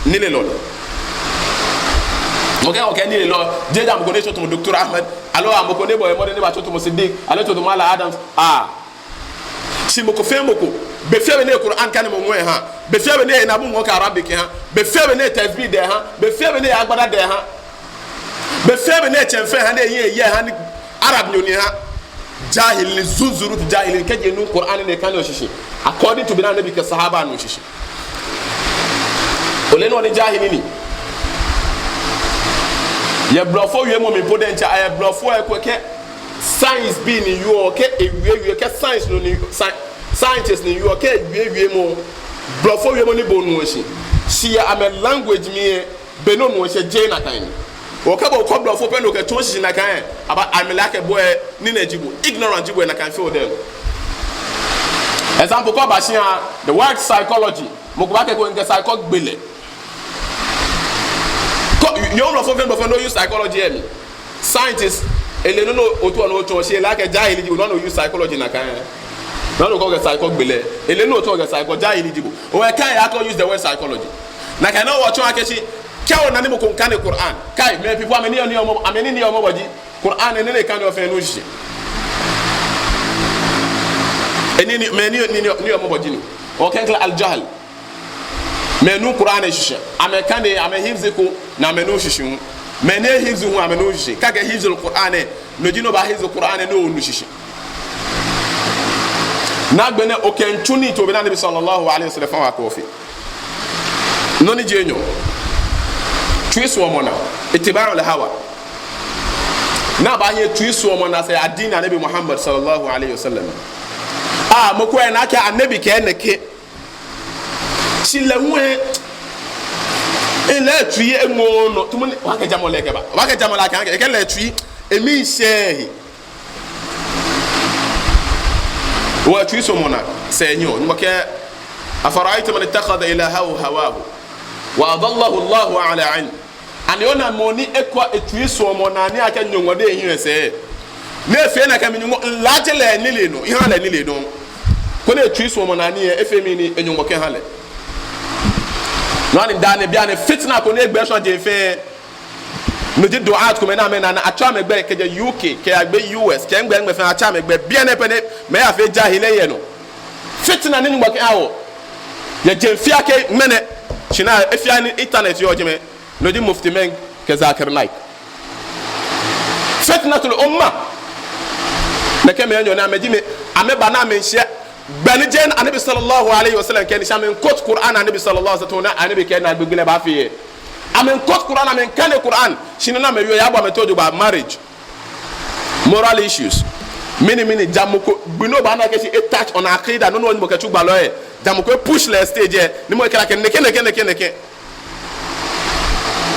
Nilelɔ ni. Mɔ kɛ, mɔ kɛ nilelɔ, jeee ja mɔ ko ni tsɔ tamɔ Doctor Ahmed, aloo mɔ ko ni bɔ yɛ mɔ ni baatsɔ tamɔ Siddiq, aloo tsɔ tamɔ Malam Adams. Ah. Shi mɔ ko fɛɛ mɔ ko, be fɛɛ be ni Qur'an kanemɔ ŋɔɔ eha, be fɛɛ be ni enabu ŋɔɔ kɛ Arabic eha, be fɛɛ be ni tasbih da eha, be fɛɛ be ni agbada da eha, be fɛɛ be ni tsɛmfɛi eha ni eyi eyi eha ni Arabnyo ni eha. Jahil ni, zunzurut jahil ni, kɛji enuuu Qur'an ni ekaneɔ shishi. According to bɔ ni Anabi kɛ sahaba nuɔ shishi. Ole nɔ ni jahili ni. Yɛ blɔfo wiemɔ mli po diɛŋtsɛ, ayɛ blɔfo lɛ ekwɛ akɛ science bii ni wieɔ, kɛ ewiewie, kɛ science nɔ ni, sci-, scientist ni wieɔ, kɛ ewiewiemɔ. Blɔfo wiemɔ ni bo onuɔ shishi. Shi yɛ amɛ language mli lɛ, be ni onuɔ shishi jeee nakai ni. Okɛ bo kɔ blɔfo pɛ ni okɛtsuɔ shishi nakai lɛ, aba amɛle akɛ bo lɛ, nii nɛɛ ji bo, ignorant ji bo lɛ, nakai fioo dɛ. Example, kɛ oba shia, the word psychology, mɔ ko baakɛɛ akɛ mikɛ psycho gbe lɛ. Kɛ, yoo, mɔ fɛɛ mɔ fɛɛ ni o-use psychology lɛ mli. Scientist, ele nɔ ni otaoɔ ni otsɔɔ, shi ele akɛ jahili ji bo, nɔ ni o-use psychology nakai. Nɔ ni okɛɛ akɛ psycho gbe lɛ, ele nɔ ni otaoɔ akɛ psycho, jahili ji bo. Okɛɛ akɛ o-use the word psychology. Nakai nɔŋŋ wɔtsɔɔ akɛ shi, kɛ ona ni mɔ ko miikane Quran. Kai, mɛi pii po amɛnii, nii, amɛnii, nii, amɛbɔ ji Quran, enɛ ni ekaneɔ fɛɛ enuuu shishi. Enii, nii, mɛi ni, nii, nii, nii amɛbɔ ji no. Okɛ kla al-jahl. Mɛi nuuu Quran shishi. Amɛkane, amɛ-hifz ko, ni amɛnuuu shishi hu. Mɛi ni e-hifz hu, amɛnuuu shishi. Kɛ akɛɛ hifzul Quran lɛ, no ji ni obaa-hifz Quran lɛ ni onu shishi. Ni agbɛnɛ okɛmiitsu nii tamɔ bɔ ni Annabi sallallahu alaihi wasallam fã wɔ akɛ wɔfee. Nɔ ni ji enyɔ. Tsuisuɔmɔ naa. Ittiba'ul hawa. Ni abaanyɛ atsuisuɔmɔ naa sɛɛ adini Annabi Muhammad sallallahu alaihi wasallam. Ah, mɔ ko ena akɛ Annabi kɛɛ nɛkɛ. Shi lɛ hu lɛ, lɛ etsui eŋɔɔɔ nɔ. Tamɔ ni, wɔkɛ jamɔ lɛ kɛba. Wɔkɛ jamɔ lɛ kɛ, kɛ lɛ etsui, emli shɛɛɛ he. Wɔtsuisuɔmɔ naa sɛɛ enyɔ. Nyɔŋmɔ kɛɛ, "Afara'ayta man ittakhadha ilahahu hawahu, wa adallahu Allahu ala ilm." Ani ona mɔ ni ekɔ etsuisuɔmɔ naa ni akɛ Nyɔŋmɔ de ehiɛ sɛɛ? Ni efee nakai, mi Nyɔŋmɔ, milaje lɛ nilee nɔ, miha lɛ nilee nɔ. Koni etsuisuɔmɔ naa nii lɛ, efee mɛni, e-Nyɔŋmɔ kɛha lɛ. No hewɔ ni daa nɛɛ bianɛ fitna ko ni egbɛ shɔ jeŋ fɛɛ. No ji du'at komɛi ni amɛna, ni atswa amɛgbɛi kɛjɛ U K, kɛyagbe U S, kɛ nɛgbɛ nɛgbɛ fɛɛ atswa amɛgbɛi. Bianɛ pɛ nɛɛ, mɛi yafee jahilai yɛ nɔ. Fitna ni Nyɔŋmɔ kɛha wɔ. Yɛ jeŋ fɛɛ kɛ ŋmɛnɛ. Shi naa, efee ni internet yɔɔ jɛmɛ. No ji Mufti Menk kɛ Zakir Naik. Fitnatul Ummah. Nɛkɛ mɛi enyɔ nɛɛ amɛji mɛi, amɛba ni amɛshɛ. Gbɛ ni jeee Annabi sallallahu alaihi wasallam kɛɛ ni shi amɛ-quote Quran, Annabi sallallahu alaihi wasallam, Annabi kɛɛ ni gbɛ gbi lɛ baafee. Amɛ-quote Quran, amɛkane Quran. Shi nɔ ni amɛwieɔ, ya bo amɛ to jogbaŋŋ, marriage, moral issues, mɛni mɛni, ja mɔ ko, gbi ni obaana akɛ shi e-touch on aqida, nɔ ni Nyɔŋmɔ kɛtsu gbalɔ lɛ, ja mɔ ko e-push lɛ stage lɛ, ni mɔ lɛ kɛɛ lɛ akɛ nɛkɛ, nɛkɛ, nɛkɛ, nɛkɛ.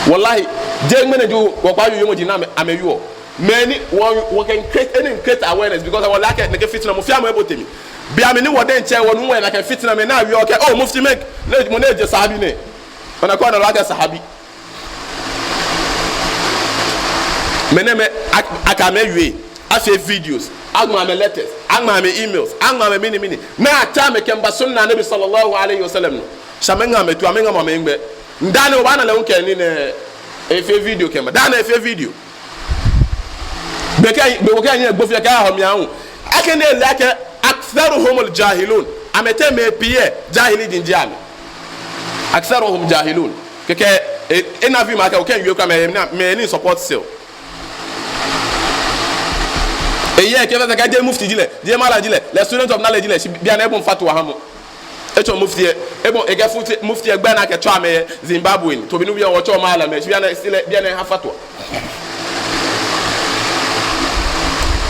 Wallahi, jeee ŋmɛnɛ ji wɔkpa wiemɔ ji ni amɛ, amɛwieɔ. Mɛni, wɔ, wɔkɛ create, e-create awareness because wɔle akɛ nɛkɛ fitna mɔ fɛɛ mɔ ebote mli. Bianɛ ni wɔ diɛŋtsɛ wɔnuɔ wɔhe nakai fitna mli ni awieɔ akɛ, oh, Mufti Menk, nɛ, mɔ ni jɛ sahabi nɛ. Ona akɛ ona lɛ akɛ sahabi. Mɛnɛmɛi, ak-, akɛ amɛwie, afee videos, aŋma amɛ letters, aŋma amɛ emails, aŋma amɛ mɛni mɛni. Ni atswa amɛ kɛmiiba sunna Annabi sallallahu alaihi wasallam nɔ. Shi amɛŋa amɛtu, amɛŋa amɛ ŋmɛ. Daa nɛɛ obaana lɛ hu kɛ nii nɛɛ, efee video kɛmiiba. Daa nɛɛ efee video. Be ko kɛ, be ko kɛ nyɛ gbo fɛɛ kɛ ahɔ mi ahu. Akɛni ele akɛ aktharuhumul jahilun. Amɛteŋ mɛi pii lɛ, jahili ji amɛ. Aktharuhum jahilun. Kɛkɛ, e, ena vi ma kɛ, okɛ wie kɛ amɛ, mɛi ni support still. Eyɛ kɛ fɛɛ kɛ jeee mufti ji lɛ, jeee malam ji lɛ, lɛ student of knowledge ji lɛ, shi bianɛ ebɔi fatwa ha mɔ. Etsɔ mufti lɛ, ebɔi, ekɛ fute-, mufti lɛ gbɛi ni akɛtsɛɔ amɛ Zimbabwe nɛɛ, tamɔ bɔ ni wɔtsɛɔ malam lɛ, shi bianɛ, shi lɛ, bianɛ eha fatwa.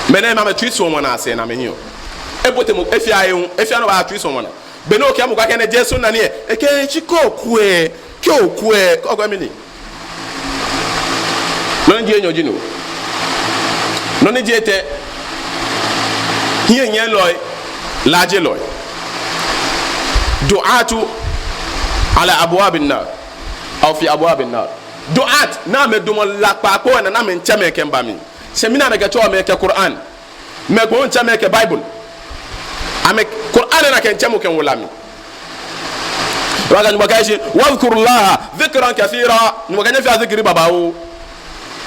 Mɛnɛmɛi amɛtsuisuɔmɔ naa sɛɛ ni amɛhiɔ. Ebote mɔ, efee ehe hu, efee ni obaatsuisuɔmɔ naa. Be ni okɛɛ mɔ ko akɛ enɛ jeee sunna ni lɛ, ekɛɛ shi kɛ okwɛ, kɛ okwɛ, kɛ okwɛ mɛni. Nɔ ni ji enyɔ ji no. Nɔ ni ji etɛ. Hiɛnyiɛlɔi, laajelɔi. Du'atu ala abwabin nar. Aw fi abwabin nar. Du'at, ni amɛdamɔ la kpaakpa ni amɛmiitsɛ mɛi kɛmiiba mli. Shi mɛni amɛkɛtsɛɔ mɛi? Kɛ Quran. Mɛi komɛi miitsɛ mɛi kɛ Bible. Amɛ Quran ni akɛmiitsɛ mɔ kɛmiiwo la mli. Wa ka Nyɔŋmɔ kɛɛ shi, "Wadhkurullaha dhikran kathira." Nyɔŋmɔ kɛɛ nyɛfea zikiri babaoo.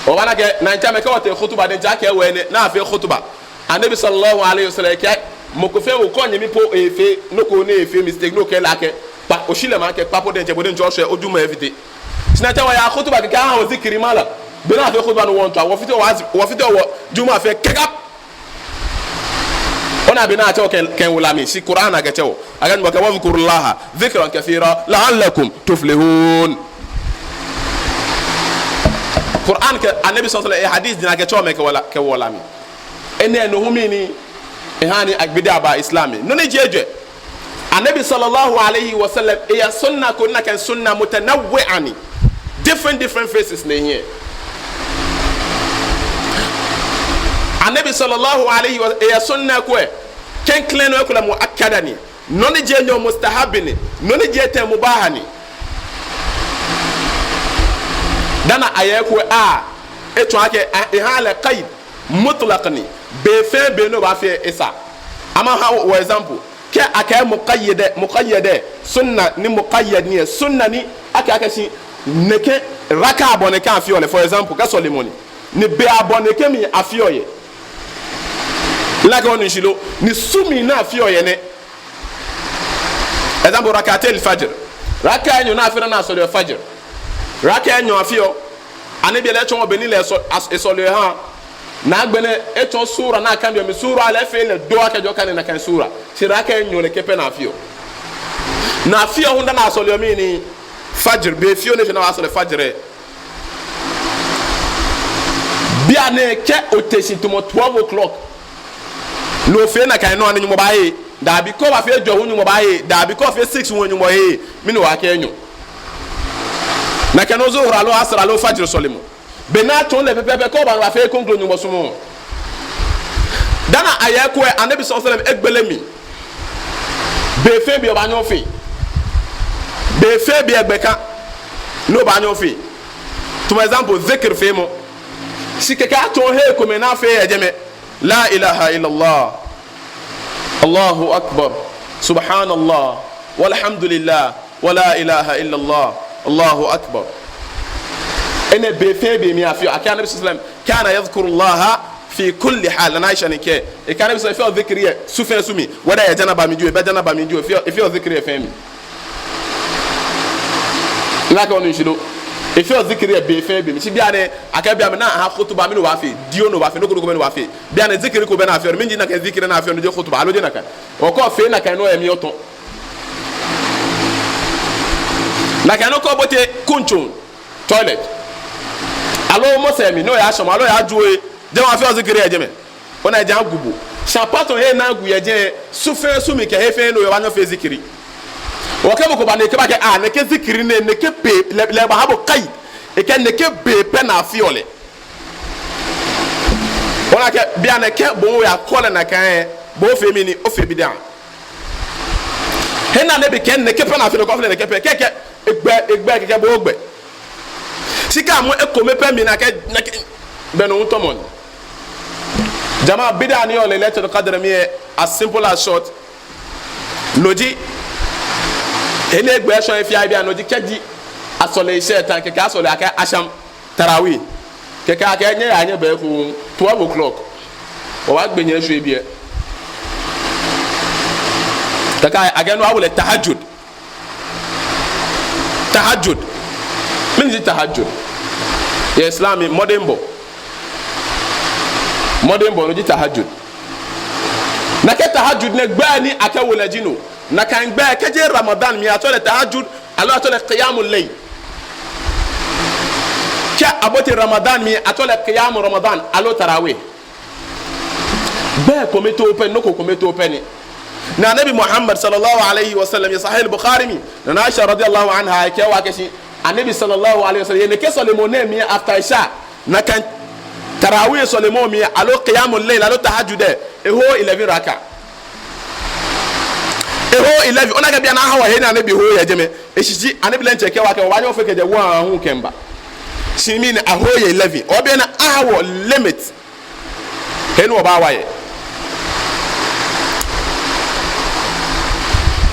Obaana akɛ, ni miitsɛ mɛi kɛ wɔtee khutuba diɛŋtsɛ akɛ wɔnɛ, ni afee khutuba. Annabi sallallahu alaihi wasallam kɛɛ, mɔ ko fɛɛ mɔ ko nyɛmi po efee, nɔ ko ni efee mistake, ni okɛɛ lɛ akɛ, kpa, oshi lɛ ma akɛ, kpa po diɛŋtsɛ, bo diɛŋtsɛ oshwɛ, ojumɔ efite. Shi ni miitsɛ wɔya khutuba kɛkɛ aha wɔ zikiri mala. Be ni afee khutuba ni wɔmiitswa, wɔfite wɔ, wɔfite wɔ jumɔ fɛɛ kɛkɛ. Ona bɔ ni atsɛɔ kɛ, kɛmiiwo la mli, shi Quran akɛtsɛ wɔ. Akɛ Nyɔŋmɔ kɛɛ, "Wadhkurullaha dhikran kathira la'allakum tuflihun." Quran kɛ Annabi sallallahu alaihi wasallam, e hadith ji ni akɛtsɛɔ mɛi kɛwo la, kɛwo la mli. Enɛ nɔ hu mli ni, ehaa ni agbede aba Islam mli. Nɔ ni ji ejwɛ. Annabi sallallahu alaihi wasallam, eyɛ sunna ko ni akɛ sunna mutanawwi'a ni. Different, different phases ni ehiɛ. Annabi sallallahu alaihi wa, eyɛ sunna ko lɛ, klɛŋklɛŋ nɔ ko lɛ mu'akkada ni. Nɔ ni ji enyɔ mustahabi ni, nɔ ni ji etɛ mubaha ni. Dani ayɛ eko a, etsɔɔ akɛ, a, eha lɛ qaid mutlaq ni, be fɛɛ be ni obaafee esa. Amɛha wɔ example, kɛ akɛɛ muqayyad, muqayyad, sunna ni muqayyad ni, sunna ni akɛ, akɛshi nɛkɛ raka abɔ nɛkɛ afeɔ lɛ, for example, kɛ sɔlemɔ ni, ni be abɔ nɛkɛ mli afeɔ yɛ. Like onu shishi lo, ni su mli ni afeɔ yɛ nɛ. Example, rak'atayil fajr. Raka enyɔ ni afeɔ dani asɔleɔ fajr. Raka enyɔ afeɔ. Anabi lɛ etsɔɔ be ni lɛ esɔ-, as-, esɔleɔ ehaa. Ni agbɛnɛ etsɔɔ sura ni akaneɔ mli, sura lɛ efee lɛ do akɛ ejɔ kane nakai sura. Shi raka enyɔ nɛkɛ pɛ ni afeɔ. Ni afeɔ hu dani asɔleɔ mɛni? Fajr. Be fioo ni eshwɛ ni abaasɔle fajr lɛ. Bianɛ kɛ ote shi tamɔ twelve o'clock, ni ofee nakai nɔ ni Nyɔŋmɔ baahe? Dabi. Kɛ obaafee ejwɛ hu Nyɔŋmɔ baahe? Dabi. Kɛ ofee six hu Nyɔŋmɔ heee? Mɛni obaakɛɛ enyɔ? Nakai nɔŋŋ zuhur aloo asr aloo fajr sɔlemɔ. Be ni atsɔɔ lɛ pɛpɛɛpɛ, kɛ oba ni obaafee kroko Nyɔŋmɔ sumɔɔɔ. Dani ayɛ eko lɛ, Anabi sallallahu alaihi wasallam egbele mli. Be fɛɛ be obaanyɛ ofee. Be fɛɛ be egbɛ ka ni obaanyɛ ofee. Tamɔ example, zikir feemɔ. Shi kɛkɛ atsɔɔ he komɛi ni afeɔ yɛ jɛmɛ. La ilaha illallah. Allahu akbar. Subhanallah. Walhamdulillah. Wa la ilaha illallah. Allahu akbar. Enɛ be fɛɛ be mli afeɔ. Akɛɛ Anabi sallallahu alaihi wasallam kana yadhkurullaha fi kulli hal. Nana Aisha ni kɛɛ, ekɛɛ Anabi sallallahu alaihi wasallam efeɔ zikiri yɛ su fɛɛ su mli. Whether eyɛ janaba mli jio, ebɛ janaba mili jio, efeɔ, efeɔ zikiri yɛ fɛɛ mli. Nakai onu shishi lo. Efeɔ zikiri yɛ be fɛɛ be mli. Shi bianɛ, akɛɛ bianɛ ni aha khutuba, mɛni obaafee? Dioo ni obaafee, nɔ ko nɔ ko mɛni obaafee? Bianɛ zikiri ko bɛ ni afeɔ, mɛni ji nakai zikiri ni afeɔ, no ji khutuba, aloo jeee nakai? Okɔ fee nakai nɔ lɛ mli otɔ. Nakai nɔ kɛ obote kuntso, toilet, aloo mɔsɛɛ mli ni oyaashɔmɔ, aloo oyaaju ohe, jɛmɛ afeɔ zikiri yɛ jɛmɛ. Ona, ejaaa agu bo. Shi apart from he ni agu yɛ jɛi, su fɛɛ su mli kɛ he fɛɛ he ni oyɔɔ obaanyɛ ofee zikiri. Okɛ mɔ ko ba ni ekɛba akɛ, ah, nɛkɛ zikiri nɛɛ, nɛkɛ pɛ, lɛ, lɛ ebaha bo qaid. Ekɛɛ nɛkɛ be pɛ ni afeɔ lɛ. Ona akɛ bianɛ kɛ bo oyakɔ lɛ nakai, bo ofee mɛni? Ofee bid'a. He ni Anabi kɛɛ nɛkɛ pɛ ni afeɔ lɛ, okɔ ofee lɛ nɛkɛ pɛ, kɛkɛ egbɛ, egbɛ, kɛkɛ bo ogbɛ. Shi kɛ amɔ ekome pɛ mli ni akɛɛ, ni akɛɛ, belɛ no hu tɔmɔ ni. Jama, bid'a ni yɔɔ lɛ Laylatul Qadr mli lɛ, as simple as short, no ji, he ni egbɛ shɔŋŋ he fɛɛ he bianɛ, no ji kɛji asɔle Isha time, kɛkɛ asɔle akɛ Asham, Tarawih. Kɛkɛ akɛɛ nyɛyaa nyɛbaa eko, twelve o'clock, wɔbaagbe nyɛ eshwie biɛ. Kɛkɛ akɛɛ no awo lɛ Tahajjud. Tahajjud. Mɛni ji Tahajjud? Yɛ Islam mli, mɔdɛŋbɔɔ. Mɔdɛŋbɔɔ, no ji Tahajjud. Nakai Tahajjud nɛɛ, gbɛi ni akɛwo lɛ ji no. Nakai gbɛi, kɛjɛ Ramadan mli atsɛɔ lɛ Tahajjud, aloo atsɛɔ lɛ Qiyamul Layl. Kɛ abote Ramadan mli atsɛɔ lɛ Qiyamu Ramadan, aloo Tarawih. Gbɛi kome too pɛ, nɔ ko kome too pɛ ni. Ni Anabi Muhammad sallallahu alaihi wasallam yɛ Sahih Bukhari mli, Nana Aisha radiyallahu anha ekɛɛ wɔ akɛshi Anabi sallallahu alaihi wasallam yɛ nɛkɛ sɔlemɔ nɛɛ mli after Isha, nakai Tarawih sɔlemɔ mli, aloo Qiyamul Layl, aloo Tahajjud lɛ, ehooo eleven raka. Ehooo eleven. Ona akɛ bianɛ aha wɔ he ni Anabi hooo yɛ jɛmɛ. Eshishi Anabi lɛ diɛŋtsɛ kɛɛ wɔ akɛ wɔbaanyɛ wɔfee kɛjɛ one aahu kɛmiiba. Shi mɛni, ahooo yɛ eleven. Ona bianɛ aha wɔ limit he ni wɔbaawa yɛ.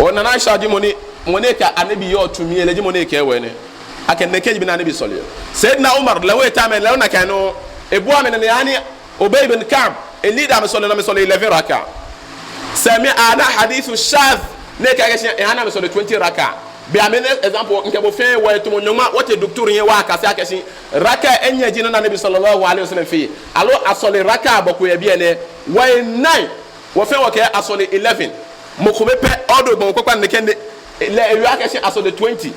Ona Nana Aisha ji mɔ ni, mɔ ni kɛ Anabi yɔɔ tsu mli lɛ, lɛ ji mɔ ni kɛɛ wɔ enɛ. Akɛ nɛkɛ ji bɔ ni Anabi sɔleɔ. Sayyidina Umar, lɛ hu eta mɛi, lɛ hu nakai nɔŋŋ. Ebua mɛi nɛɛ ni Ubay bin Ka'b, e-lead amɛsɔle ni amɛsɔle eleven raka. Shi mɛi ana hadithu shadh ni kɛɛ akɛshi eha ni amɛsɔle twenty raka. Be amɛ nɛɛ example, mikɛ bo fɛɛ wɔyɛ tamɔ nyɔŋma, wɔtee doctor lɛ hiɛ wɔyakase akɛshi raka enyiɛ ji nɔ ni Anabi sallallahu alaihi wasallam fee. Aloo asɔle raka abɔ ko yɛ biɛ nɛɛ, wɔyɛ nine, wɔ fɛɛ wɔkɛɛ asɔle eleven. Mɔ kome pɛ, although gbɔmɔ kpakpa nɛɛ kɛ nɛɛ, lɛ ewieɔ akɛshi asɔle twenty.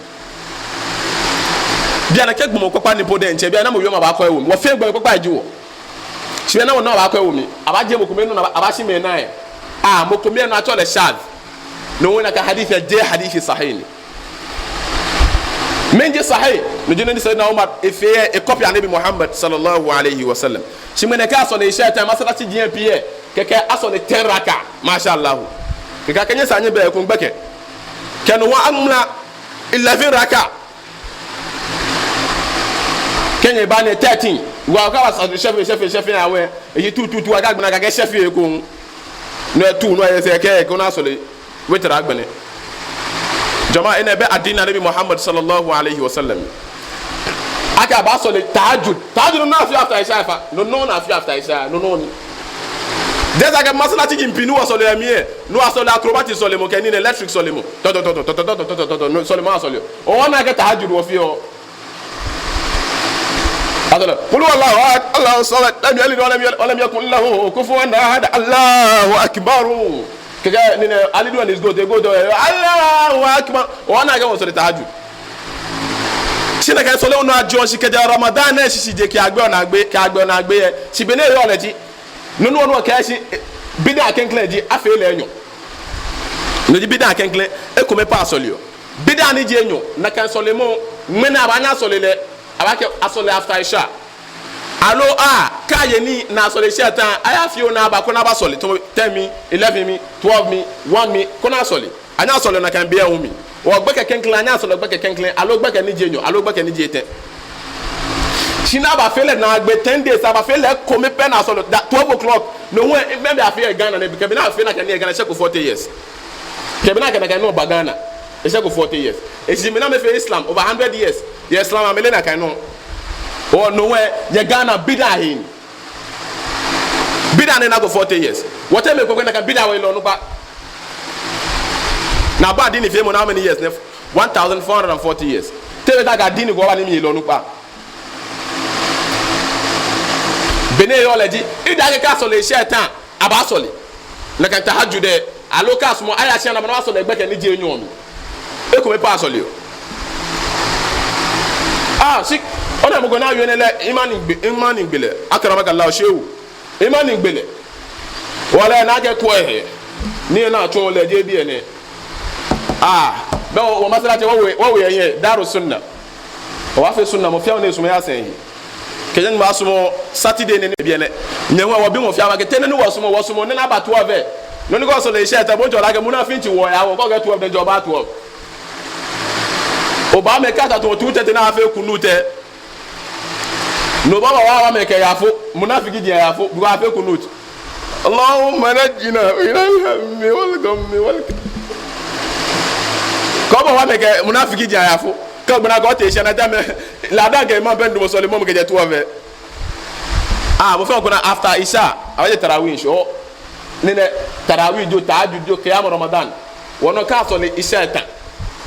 Bianɛ kɛ gbɔmɔ kpakpa ni po diɛŋtsɛ, bianɛ namɔ wiemɔ abaakɔ ewo mli? Wɔ fɛɛ gbɔmɔ kpakpai ji wɔ. Shi bianɛ namɔ nɔ abaakɔ ewo mli? Abaajie mɔ kome nɔ ni abaashi mɛi nine. Ah, mɔ kome nɔ atsɛɔ lɛ shadh. No hewɔ nakai hadith lɛ jeee hadith sahih ni. Mɛni ji sahih? No ji nɔ ni Sayyidina Umar efee lɛ, e-copy Anabi Muhammad sallallahu alaihi wasallam. Shi ŋmɛnɛ kɛ asɔle Isha time, masalaci ji pii lɛ, kɛkɛ asɔle ten raka. Masha Allah. Kɛkɛ kɛ nyɛsaa nyɛbɛ ekoŋŋ gbɛkɛ. Kɛ no hewɔ amla eleven raka. Kɛ nyɛba ni thirteen. Wa kɛ wɔsɔle shaf'i, shaf'i, shaf'i awɛ. Eji two, two, two, akɛ agbɛnɛ akɛ shaf'i ekoŋŋ. No two, no ayɛ sɛɛ kɛ, kɛ ona sɔle witr agbɛnɛ. Jama'a, enɛ bɛ addini Annabi Muhammad sallallahu alaihi wasallam. Akɛ abaasɔle tahajjud. Tahajjud nɔ ni afeɔ after Isha fa. No nɔ ni afeɔ after Isha. No nɔ ni. Just akɛ masalaci ji pii ni wɔsɔleɔ yɛ mli lɛ. Ni wɔsɔleɔ acrobatic sɔlemɔ kɛ nii nɛɛ, electric sɔlemɔ. Tɔtɔtɔtɔ, no sɔlemɔ asɔleɔ. Ona akɛ tahajjud wɔfeɔ. Asɔleɔ. Qul huwallahu ahad, Allahu samad, lam yalid wa lam yulad, wa lam yakun lahu kufuwan ahad. Allahu akbar. Kɛkɛ nii nɛɛ, Ali Duane is good, e good, Allahu akbar. Ona akɛ wɔsɔle tahajjud. Shi nakai sɔlemɔ nɔ ajɔɔ shi kɛjɛ Ramadan lɛ shishijee kɛyagbe onaagbee, kɛyagbe onaagbee lɛ. Shi bɔ ni eyɔɔ lɛ ji, nɔ ni wɔnu akɛ shi, eh, bid'a klɛŋklɛŋ ji, afee lɛ enyɔ. No ji bid'a klɛŋklɛŋ, ekome pɛ asɔleɔ. Bid'a ni ji enyɔ, nakai sɔlemɔ, ŋmɛnɛ abaanyɛ asɔle lɛ, abaakɛɛ asɔle after Isha. Aloo a, kɛ aye nii ni asɔle Isha ta, aya fioo ni aba koni abasɔle, tamɔ ten mli, eleven mli, twelve mli, one mli, koni asɔle. Anyɛɔ asɔleɔ nakai bei lɛ hu mli. Hewɔ gbɛkɛ klɛŋklɛŋ, anyɛɔ asɔleɔ gbɛkɛ klɛŋklɛŋ, aloo gbɛkɛ ni ji enyɔ, aloo gbɛkɛ ni ji etɛ. Shi ni abafee lɛ naagbee ten days, abafee lɛ ekome pɛ ni asɔleɔ, da twelve o'clock. No hewɔ, mɛɛ be afeɔ yɛ Ghana nɛɛ, kɛ be ni afeɔ nakai nii yɛ Ghana, eshɛko forty years. Kɛ be ni akɛ nakai nɔ ba Ghana, eshɛko forty years. Eji mɛi ni amɛfee Islam over hundred years. Yɛ Islam amɛleee nakai nɔ. Hewɔ no hewɔ, yɛ Ghana bid'a he ni. Bid'a nɛɛ nako forty years. Wɔteŋ mɛi komɛi nakai bid'a wɔyelɔ onukpa. Ni abaa addini feemɔ nɛɛ how many years nɛ? One thousand four hundred and forty years. Te be ta ka addini ko ba ni mli yelɔ onukpa. Bɔ ni eyɔɔ lɛ ji, eda akɛ kɛ asɔle Isha ta, abaasɔle. Nakai tahajjud lɛ, aloo kɛ asumɔ aya shia ni aba ni abasɔle gbɛkɛ ni ji enyɔ mli. Ekome pɛ asɔleɔ. Ah, shi, ona mɔ ko ni awie enɛ lɛ, imani gbe, imani gbe lɛ. Akramakallah, shehu. Imani gbe lɛ. Wala na kɛ kwɛ he. Ni ena tun lɛ je bi enɛ. Ah, bɛ wɔ, wɔ masalaci, wɔwie, wɔwie yɛ Daru Sunna. Wɔfee sunna, mɔ fɛɛ mɔ ni esumɔɔ eyasɛŋ he. Kɛjɛ ni wɔsumɔɔ Saturday nɛɛ ni biɛ nɛɛ. Nyɛ hu wɔbi mɔ fɛɛ mɔ akɛ te nɔ ni wɔsumɔɔ, wɔsumɔɔ nɛɛ ni aba twelve. Nɔ ni kɛ wɔsɔle Isha ta, bo jɔ la kɛ munafinci wɔ ya, wɔ kɛ twelve ni jɔ ba twelve. Obaamɛ kata tamɔ two thirty ni afee kunut lɛ. No baba wa wa mɛ kɛ yafo, munafiki ji yafo, because afee kunut. Allahumma najjina min al-hammi wal ghammi wal. Kɛ oba wa mɛ kɛ munafiki ji yafo. Kɛ gbɛnaa kɛ otee Isha ni ata mɛ, ladan kɛ imam bɛ ni damɔ sɔlemɔ mli kɛjɛ twelve. Ah, mɔ fɛɛ mɔ ko naa after Isha, abaaje tarawih shi. Ni nɛɛ tarawih jio, tahajjud jio, qiyam Ramadan. Wɔnɔ kɛ asɔle Isha ta.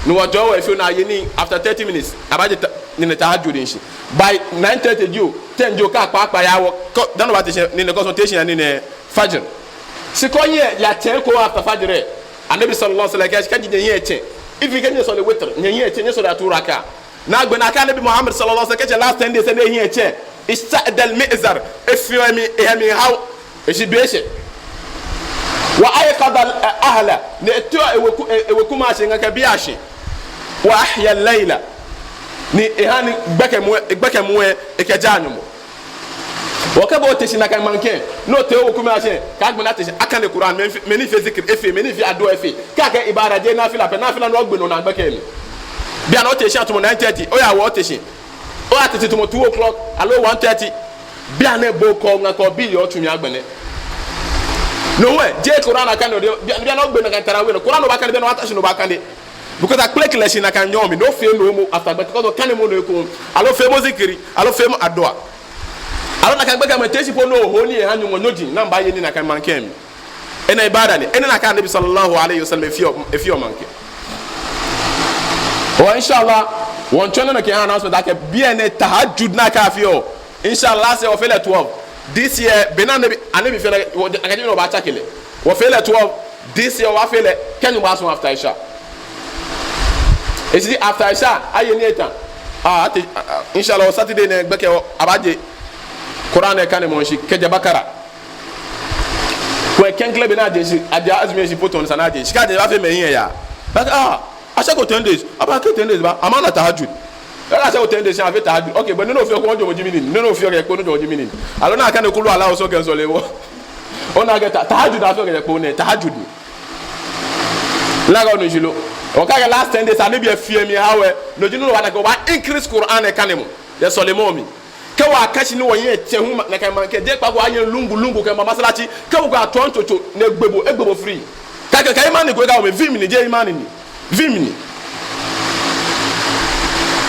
Ni wɔjɔɔ wɔhe fioo ni aye nii after thirty minutes. Abaaje ta-, ni nɛɛ tahajjud shi. By nine thirty jio, ten jio kɛ akpa akpa ya wɔ. Kɛ, dani obaate shi ni nɛɛ kɛ osɔn te shi ya ni nɛɛ Fajr. Shi kɛ ohiɛ yatsɛ ekoŋŋ after Fajr lɛ. Annabi sallallahu alaihi wasallam kɛɛ, kɛji nyɛhiɛ tsɛ. Even kɛ nyɛsɔle witr, nyɛhiɛ tsɛ, nyɛsɔle two raka. Ni agbɛnɛ akɛɛ Annabi Muhammad sallallahu alaihi wasallam kɛɛ last ten days ni ehiɛ tsɛ. Ishtadda al-mi'zar, efeɔ emli, ehe mli haw, eshi be eshɛ. Wa ayqadha al-ahla, ni eteɔ eweku, e-, ewekumɛi ashi ŋa kɛ bii ashi. Wa ahya al-layla, ni eha ni gbɛkɛ muu, gbɛkɛ muu lɛ ekɛjaa Nyɔŋmɔ. Wɔkɛ bo otee shi nakai maŋkɛ, ni otee owekumɛi ashi, kɛ agbɛnɛ atee shi akane Quran, mɛi ni fe-, mɛi ni fe zikir efee, mɛi ni fe adua efee. Kɛ akɛ ibada jeee nafila pɛ, nafila ni ogbe nɔ naa gbɛkɛ mli. Bianɛ otee shi atsumɔ nine thirty, oya wɔ otee shi. Oya tete tamɔ two o'clock, aloo one thirty. Bianɛ bo kɛ oŋa kɛ obii yɛ otsu mli agbɛnɛ. No hewɔ, jeee Quran akane ode, bia-, bianɛ ogbe nakai tarawih nɔ. Quran obaakane, bianɛ obaata shi ni obaakane. Because akpeleke lɛ shi nakai nyɔɔŋ mli, ni ofee no momo after gbɛkɛ, because okanemɔ nɔ ekoŋŋ. Aloo feemɔ zikiri, aloo feemɔ adua. Aloo nakai gbɛkɛ mli tee shi po ni oho nii oha Nyɔŋmɔ nyɔji, ni obaaye nii nakai maŋkɛ mli. Enɛ ibada ni, enɛ nakai Annabi sallallahu alaihi wasallam efeɔ, efeɔ maŋkɛ. Hewɔ inshallah, wɔmiitsɔ nɔ ni kɛ ha announcement akɛ bianɛ tahajjud ni akɛfeɔ. Inshallah, last year wɔfee lɛ twelve. This year, bɔ ni Annabi, Annabi fee lɛ, wɔ, akɛ ji nɔ obaatsake lɛ. Wɔfee lɛ twelve. This year wɔfee lɛ, kɛ Nyɔŋmɔ sumɔ after Isha. Eshi after Isha, aye nii eta. Ah, ate, ah, ah, inshallah, Saturday nɛɛ gbɛkɛ wɔ, abaaje Quran lɛ kanemɔ shi, kɛjɛ Bakara. Kwɛ klɛŋklɛŋ be ni aje shi, aje azumi shi po tɔŋŋ sa ni aje shi. Kɛ aje baafee mɛi hiɛ yaa. Like, ah, ashɛko ten days, abaakɛ ten days ba, amɛna tahajjud. Kɛ ashɛko ten days, afee tahajjud. Okay, but nɔ ni ofeɔ kɛ ojwɛŋmɔ ji mɛni, nɔ ni ofeɔ kɛ kpo ni ojwɛŋmɔ ji mɛni. Aloo ni akane kulu Allah osɔ kɛ sɔlemɔ. Ona akɛ ta-, tahajjud afeɔ kɛ kpo nɛɛ, tahajjud ni. Nakai onu shishi lo? Okɛɛ akɛ last ten days, Annabi efee mli eha wɔ. No ji nɔ ni wɔna akɛ wɔbaa increase Qur'an kanemɔ yɛ sɔlemɔ mli. Kɛ wɔkase ni wɔyɛ tsɛ hu ma, nakai maŋkɛ jeee kpaako ayɛ lungu lungu kɛba masalaci. Kɛ wɔkɛɛ atɔn tsotso ni egbe bo, egbe bo free. Kɛ, kɛ, kɛ imani ko eka omli, vi mli ni, jeee imani ni. Vi mli ni.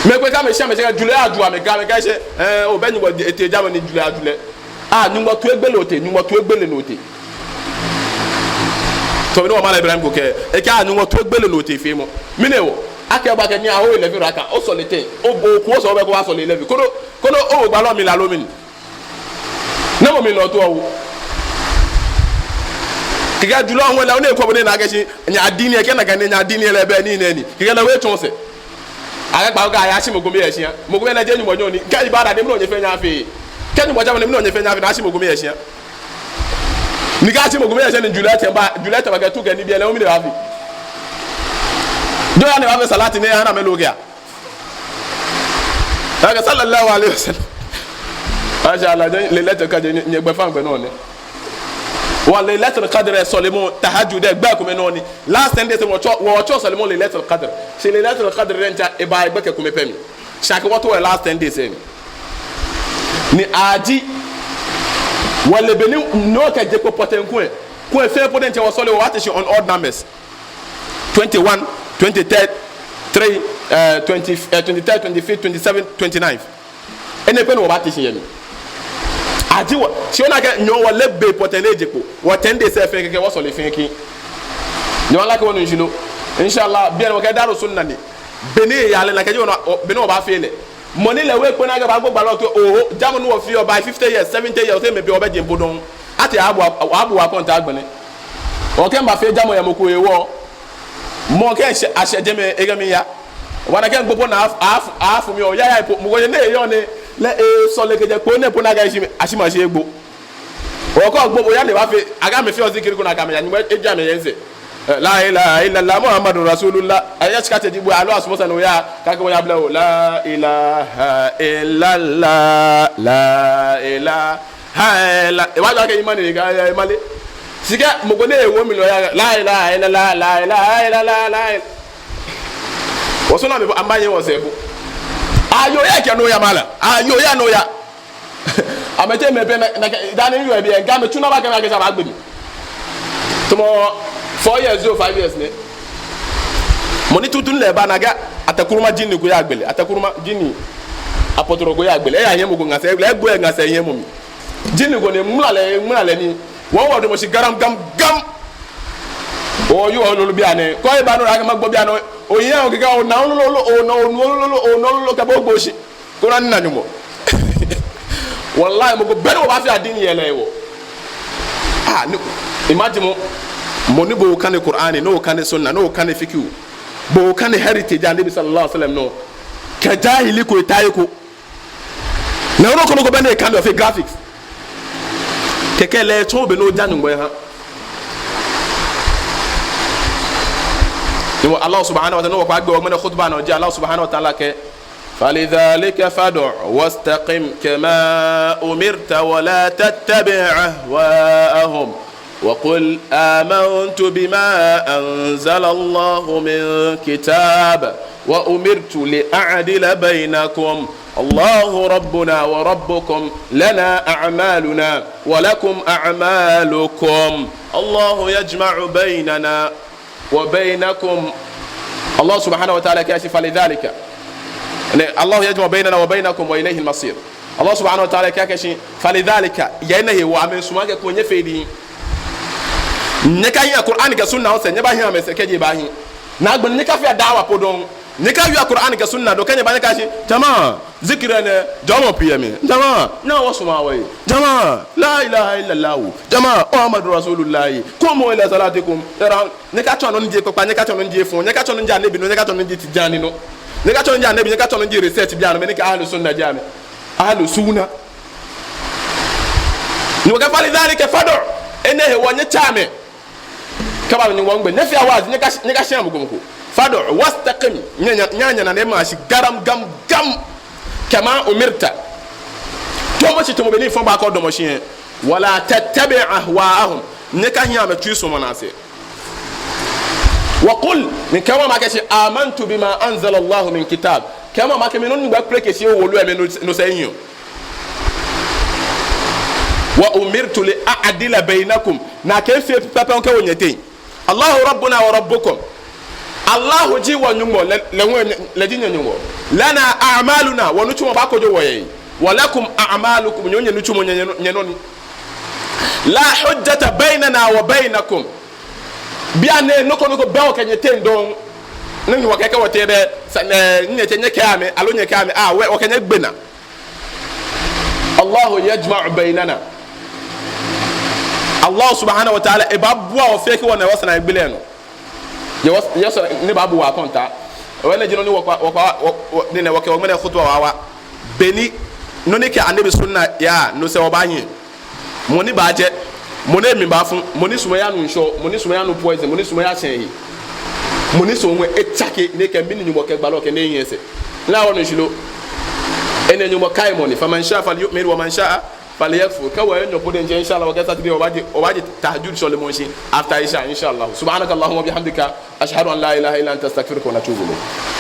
Mɛi komɛi kɛ amɛshi amɛshi kɛ julɛ aju amɛ, kɛ amɛkɛɛ shi, eh, obɛ Nyɔŋmɔ etee jamɔ ni julɛ aju lɛ. Ah, Nyɔŋmɔ toigbele otee, Nyɔŋmɔ toigbele ni otee. Tamɔ bɔ ni wɔ Malam Ibrahim ko kɛɛ, ekɛɛ Nyɔŋmɔ toigbele ni otee feemɔ. Mɛni hewɔ? Akɛɛ bo akɛ ni aho eleven raka, osɔle ten, obo oku osɔle, obɛ ko obasɔle eleven. Koni, koni owo gbalɔ mli la lo mɛni? Namɔ mli la otaoɔ owo? Kɛkɛ julɔ ŋwɛi lɛ, ona eko bɔ ni ena akɛ shi, nyɛ adini lɛ, kɛ nakai ni nyɛ adini lɛ bɛ nii nɛɛ ni. Kɛkɛ lɛ hu etsɔ sɛɛ. Akɛ kpaako kɛ ayashi mɔ kome yɛ shia. Mɔ kome lɛ jeee Nyɔŋmɔ nyɔŋ ni. Kɛ ibada ni mɛni onyɛ fɛɛ nyɛfee. Kɛ Nyɔŋmɔ jamɔ ni mɛni onyɛ fɛɛ nyɛfee, ni ashi mɔ kome yɛ shia. Ni kɛ ashi mɔ kome yɛ shia ni julɛ ten ba, julɛ ten ba kɛ tu kɛ nibii lɛ, omli de baafi. Jɔɔ ya ni baafee salati ni ya na mɛ lo kɛya. Akɛ sallallahu alaihi wasallam. Masha Allah, jɛ Laylatul Qadr, nyɛ, nyɛgbɛfaŋ gbɛ nɔ ni. Wa Laylatul Qadr sɔlemɔ, tahajjud, gbɛ kome nɔ ni. Last ten days wɔtsɔ, wɔtsɔ sɔlemɔ Laylatul Qadr. Shi Laylatul Qadr lɛ ntsa, eba gbɛkɛ kome pɛ mli. Shi akɛ wɔto wɔ last ten days lɛ mli. Ni aji, wɔle bɔ ni nɔ kɛ je kpo pɔtɛɛ kulɛ. Kulɛ fɛɛ pɔtɛɛ ntsɛ wɔsɔle, wɔte shi on odd numbers. Twenty-one, twenty-third, three, eh, twenty, eh, twenty-third, twenty-fifth, twenty-seventh, twenty-ninth. Enɛ pɛ ni wɔbaate shi yɛ mli. Aji wɔ, shi ona akɛ nyɔɔŋ wɔle be pɔtɛɛ ni eje kpo. Wɔ ten days lɛ fɛɛ kɛkɛ wɔsɔle fɛɛ kɛ. Nyɔɔŋ la kɛ wɔnu shishi lo. Inshallah, bianɛ wɔkɛ Daru Sunna ni. Be ni eya lɛ nakai ji wɔna, ɔ, be ni wɔbaafee lɛ. Mɔ ni lɛ ewie kpo ni akɛ baagbo gbalɔ kɛɛ, oho, jamɔ ni wɔfeɔ by fifty years, seventy years, te mɛi pii wɔbɛ jeŋ po dɔŋŋ. Atee abu, abu wɔ akɔntaa agbɛnɛ. Okɛ mba fee jamɔ yɛ mɔ ko hewɔ. Mɔ kɛ ashɛ, ashɛ jɛmɛ, ekɛ mli ya. Wɔna akɛ ŋkpokpo naa af-, af-, afu mli oya ya po. Mɔ ko yɛ ni eyɔɔ ni lɛ esɔle kɛjɛ kpo nɛɛ po ni akɛ ashi, ashi ma shi egbo. Okɔ gbo bo ya ni baafee. Akɛ amɛfeɔ zikiri ko ni akɛ amɛ ya. Nyɔŋmɔ eja amɛ yɛ nsɛɛ. Eh, la ilaha illallah Muhammadur Rasulullah. Aya shika te ji bo alo asumɔ sane oya. Kɛ akɛ oya blɛ o. La ilaha illallah. La ilaha Hai, la, ewa jɔ akɛ imani ni ka, ya, imani. Shi kɛ mɔ ko ni ewo mli lɛ oya, la ilaha illallah, la ilaha illallah, la ilaha. Wɔsɔna mli po, amɛbaanyɛ wɔsɛɛ po. Ayo ya kɛ no ya mala. Ayo ya no ya. Amɛteŋ mɛi pɛ na, na, dani yɔ ebi, nka mɛi tsu na ba kɛ na kɛ sa ba gbɛ mli. Tamɔ four years, zero five years nɛ. Mɔ ni tutu lɛ ba na ga, atakuruma jini ko ya gbele. Atakuruma jini. Apɔtɔrɔ ko ya gbele. Eya yɛ mɔ ko ŋa sɛɛ, egbo eŋa sɛɛ yɛ mɔ mli. Jini ko ni mla lɛ, mla lɛ ni. Wɔ wɔ damɔ shi garam gam gam. Oyɔɔ lolo bianɛ. Kɔ eba nɔ akɛ magbo bianɛ. Oya okɛɛ ona lolo, ona lolo, ona lolo kɛ bo gbo shi. Koni ana Nyɔŋmɔ. Wallahi, mɔ ko bɛ ni wɔbaafee adini yɛ lɛ hewɔ. Ah, ni, imagine mɔ. Mɔ ni bo okane Qur'ani, ni okane sunna, ni okane fiqhu. Bo okane heritage Annabi sallallahu alaihi wasallam nɔ. Kɛ jahili ko eta he ko. Ni nɔ ko nɔ ko bɛ ni ekane ofee graphics. Kɛkɛ lɛ etsɔ be ni oja Nyɔŋmɔ eha. Ni wɔ Allah subhanahu wa ta'ala, ni wɔkpa gbɛ wɔ ŋmɛnɛ khutba nɔ ji Allah subhanahu wa ta'ala kɛɛ, فلذلك فادع واستقم كما أمرت ولا تتبع أهواءهم. وقل آمنت بما أنزل الله من كتاب وأمرت لأعدل بينكم الله ربنا وربكم لنا أعمالنا ولكم أعمالكم الله يجمع بيننا وبينكم. Allah subhanahu wa ta'ala kɛɛ shi فلذلك. الله يجمع بيننا وبينكم وإليه المصير. Allah subhanahu wa ta'ala kɛɛ akɛ shi, فلذلك, yɛ enɛ hewɔ amɛsumɔɔ akɛ kulɛ nyɛfea diŋŋ. Nyɛkahiɛa Qur'an kɛ sunna sɛɛ, nyɛbaahia amɛsɛɛ kɛji ebaahi. Ni agbɛnɛ nyɛkafea da'wa po dɔŋŋ. Nyɛkawiea Qur'an kɛ sunna dɔŋŋ, kɛ nyɛba nyɛkɛɛ shi, jama'a, zikiri nɛɛ, jɔɔmɔ pii yɛ mli. Jama'a, nyɛhaa wɔsumɔa wɔhe. Jama'a, la ilaha illallah. Jama'a, Muhammadur Rasulullah. قوموا إلى صلاتكم. Nyɛkatsɔa nɔ ni ji ekpakpa, nyɛkatsɔa nɔ ni ji efɔŋ, nyɛkatsɔa nɔ ni ji Annabi nɔ, nyɛkatsɔa nɔ ni ji Tijani nɔ. Nyɛkatsɔa nɔ ni ji Annabi, nyɛkatsɔa nɔ ni ji research bianɛ, mɛni kɛ ahlu sunna ji amɛ. Ahlu sunna. Ni wɔkɛɛ فلذلك فادع. Enɛ hewɔ nyɛtsɛ amɛ. Kɛba ni wɔŋgbɛ. Nyɛfea waazi, nyɛka, nyɛkashia mɔ ko mɔ ko. فادع واستقم. Nyɛ, nyɛ, nyɛ, nyɛnane ma shi garam gam gam. كما أمرت. Tamɔ shi tamɔ bɔ ni mifɔ ba kɔ damɔ shi yɛ. ولا تتبع أهواءهم. Nyɛkahia amɛtsuisumɔi asɛɛ. وقل, ni kɛɛmɔ amɛ akɛ shi, آمنت بما أنزل الله من كتاب. Kɛɛmɔ amɛ akɛ mi nɔ ni Nyɔŋmɔ kpeleke shi ewo wolo lɛ mli lɛ, no, no sɛɛ miyeɔ. وأمرت لأعدل بينكم. Ni akɛɛ mifee pɛpɛɛpɛ kɛwo nyɛteŋ. الله ربنا وربكم. Allahu ji wɔ-Nyɔŋmɔ, lɛ, lɛ hu, lɛ ji nyɛ-Nyɔŋmɔ. لنا أعمالنا, wɔnitsumɔ baakojo wɔhe. ولكم أعمالكم, nyɛ hu nyɛnitsumɔ nyɛ, nyɛ, nyɛnɔ ni. لا حجة بيننا وبينكم. Bianɛ nɔ ko nɔ ko bɛ wɔkɛ nyɛteŋ dɔŋŋ. Ni wɔkɛɛ akɛ wɔteŋ bɛ, sa, ɛɛ, nyɛteŋ nyɛkɛɛ amɛ, aloo nyɛkɛɛ amɛ, ah, wɛ, wɔkɛ nyɛ gbe naa. الله يجمع بيننا. Allah subhanahu wa ta'ala, ebaabua wɔ fɛɛ kɛ wɔna wɔsɛɛ yɛ gbi lɛ nɔ. Yɛ wɔ, yɛ sɔ, ni baabu wɔ akɔntaa. Wɔ nɛɛ ji nɔ ni wɔkpa, wɔkpa, wɔ, wɔ, ni nɛɛ wɔkɛ wɔ ŋmɛnɛ khutba wa wa. Beni, nɔ ni kɛ Annabi sunna yaa, no sɛɛ wɔbaanyiɛ. Mɔ ni baajɛ, mɔ ni emli baafu, mɔ ni sumɔɔ eyanu ŋshɔ, mɔ ni sumɔɔ eyanu poison, mɔ ni sumɔɔ eyashɛ ehe. Mɔ ni sumɔɔ etsake, ni ekɛɛ mɛni Nyɔŋmɔ kɛɛ gbalɔ kɛ nɛɛ nyiɛ sɛɛ. Ni wɔnu shishi lo. Enɛ Nyɔŋmɔ kaimɔ ni, فمن شاء فليؤمن ومن شاء فليكفر. Kɛ wɔye nyɔɔŋ po diɛŋtsɛ, inshallah, wɔkɛ Saturday, wɔbaaje, wɔbaaje tahajjud sɔlemɔ shishi after Isha, inshallah. سبحانك اللهم وبحمدك، أشهد أن لا إله إلا أنت، أستغفرك ونتوب إليك.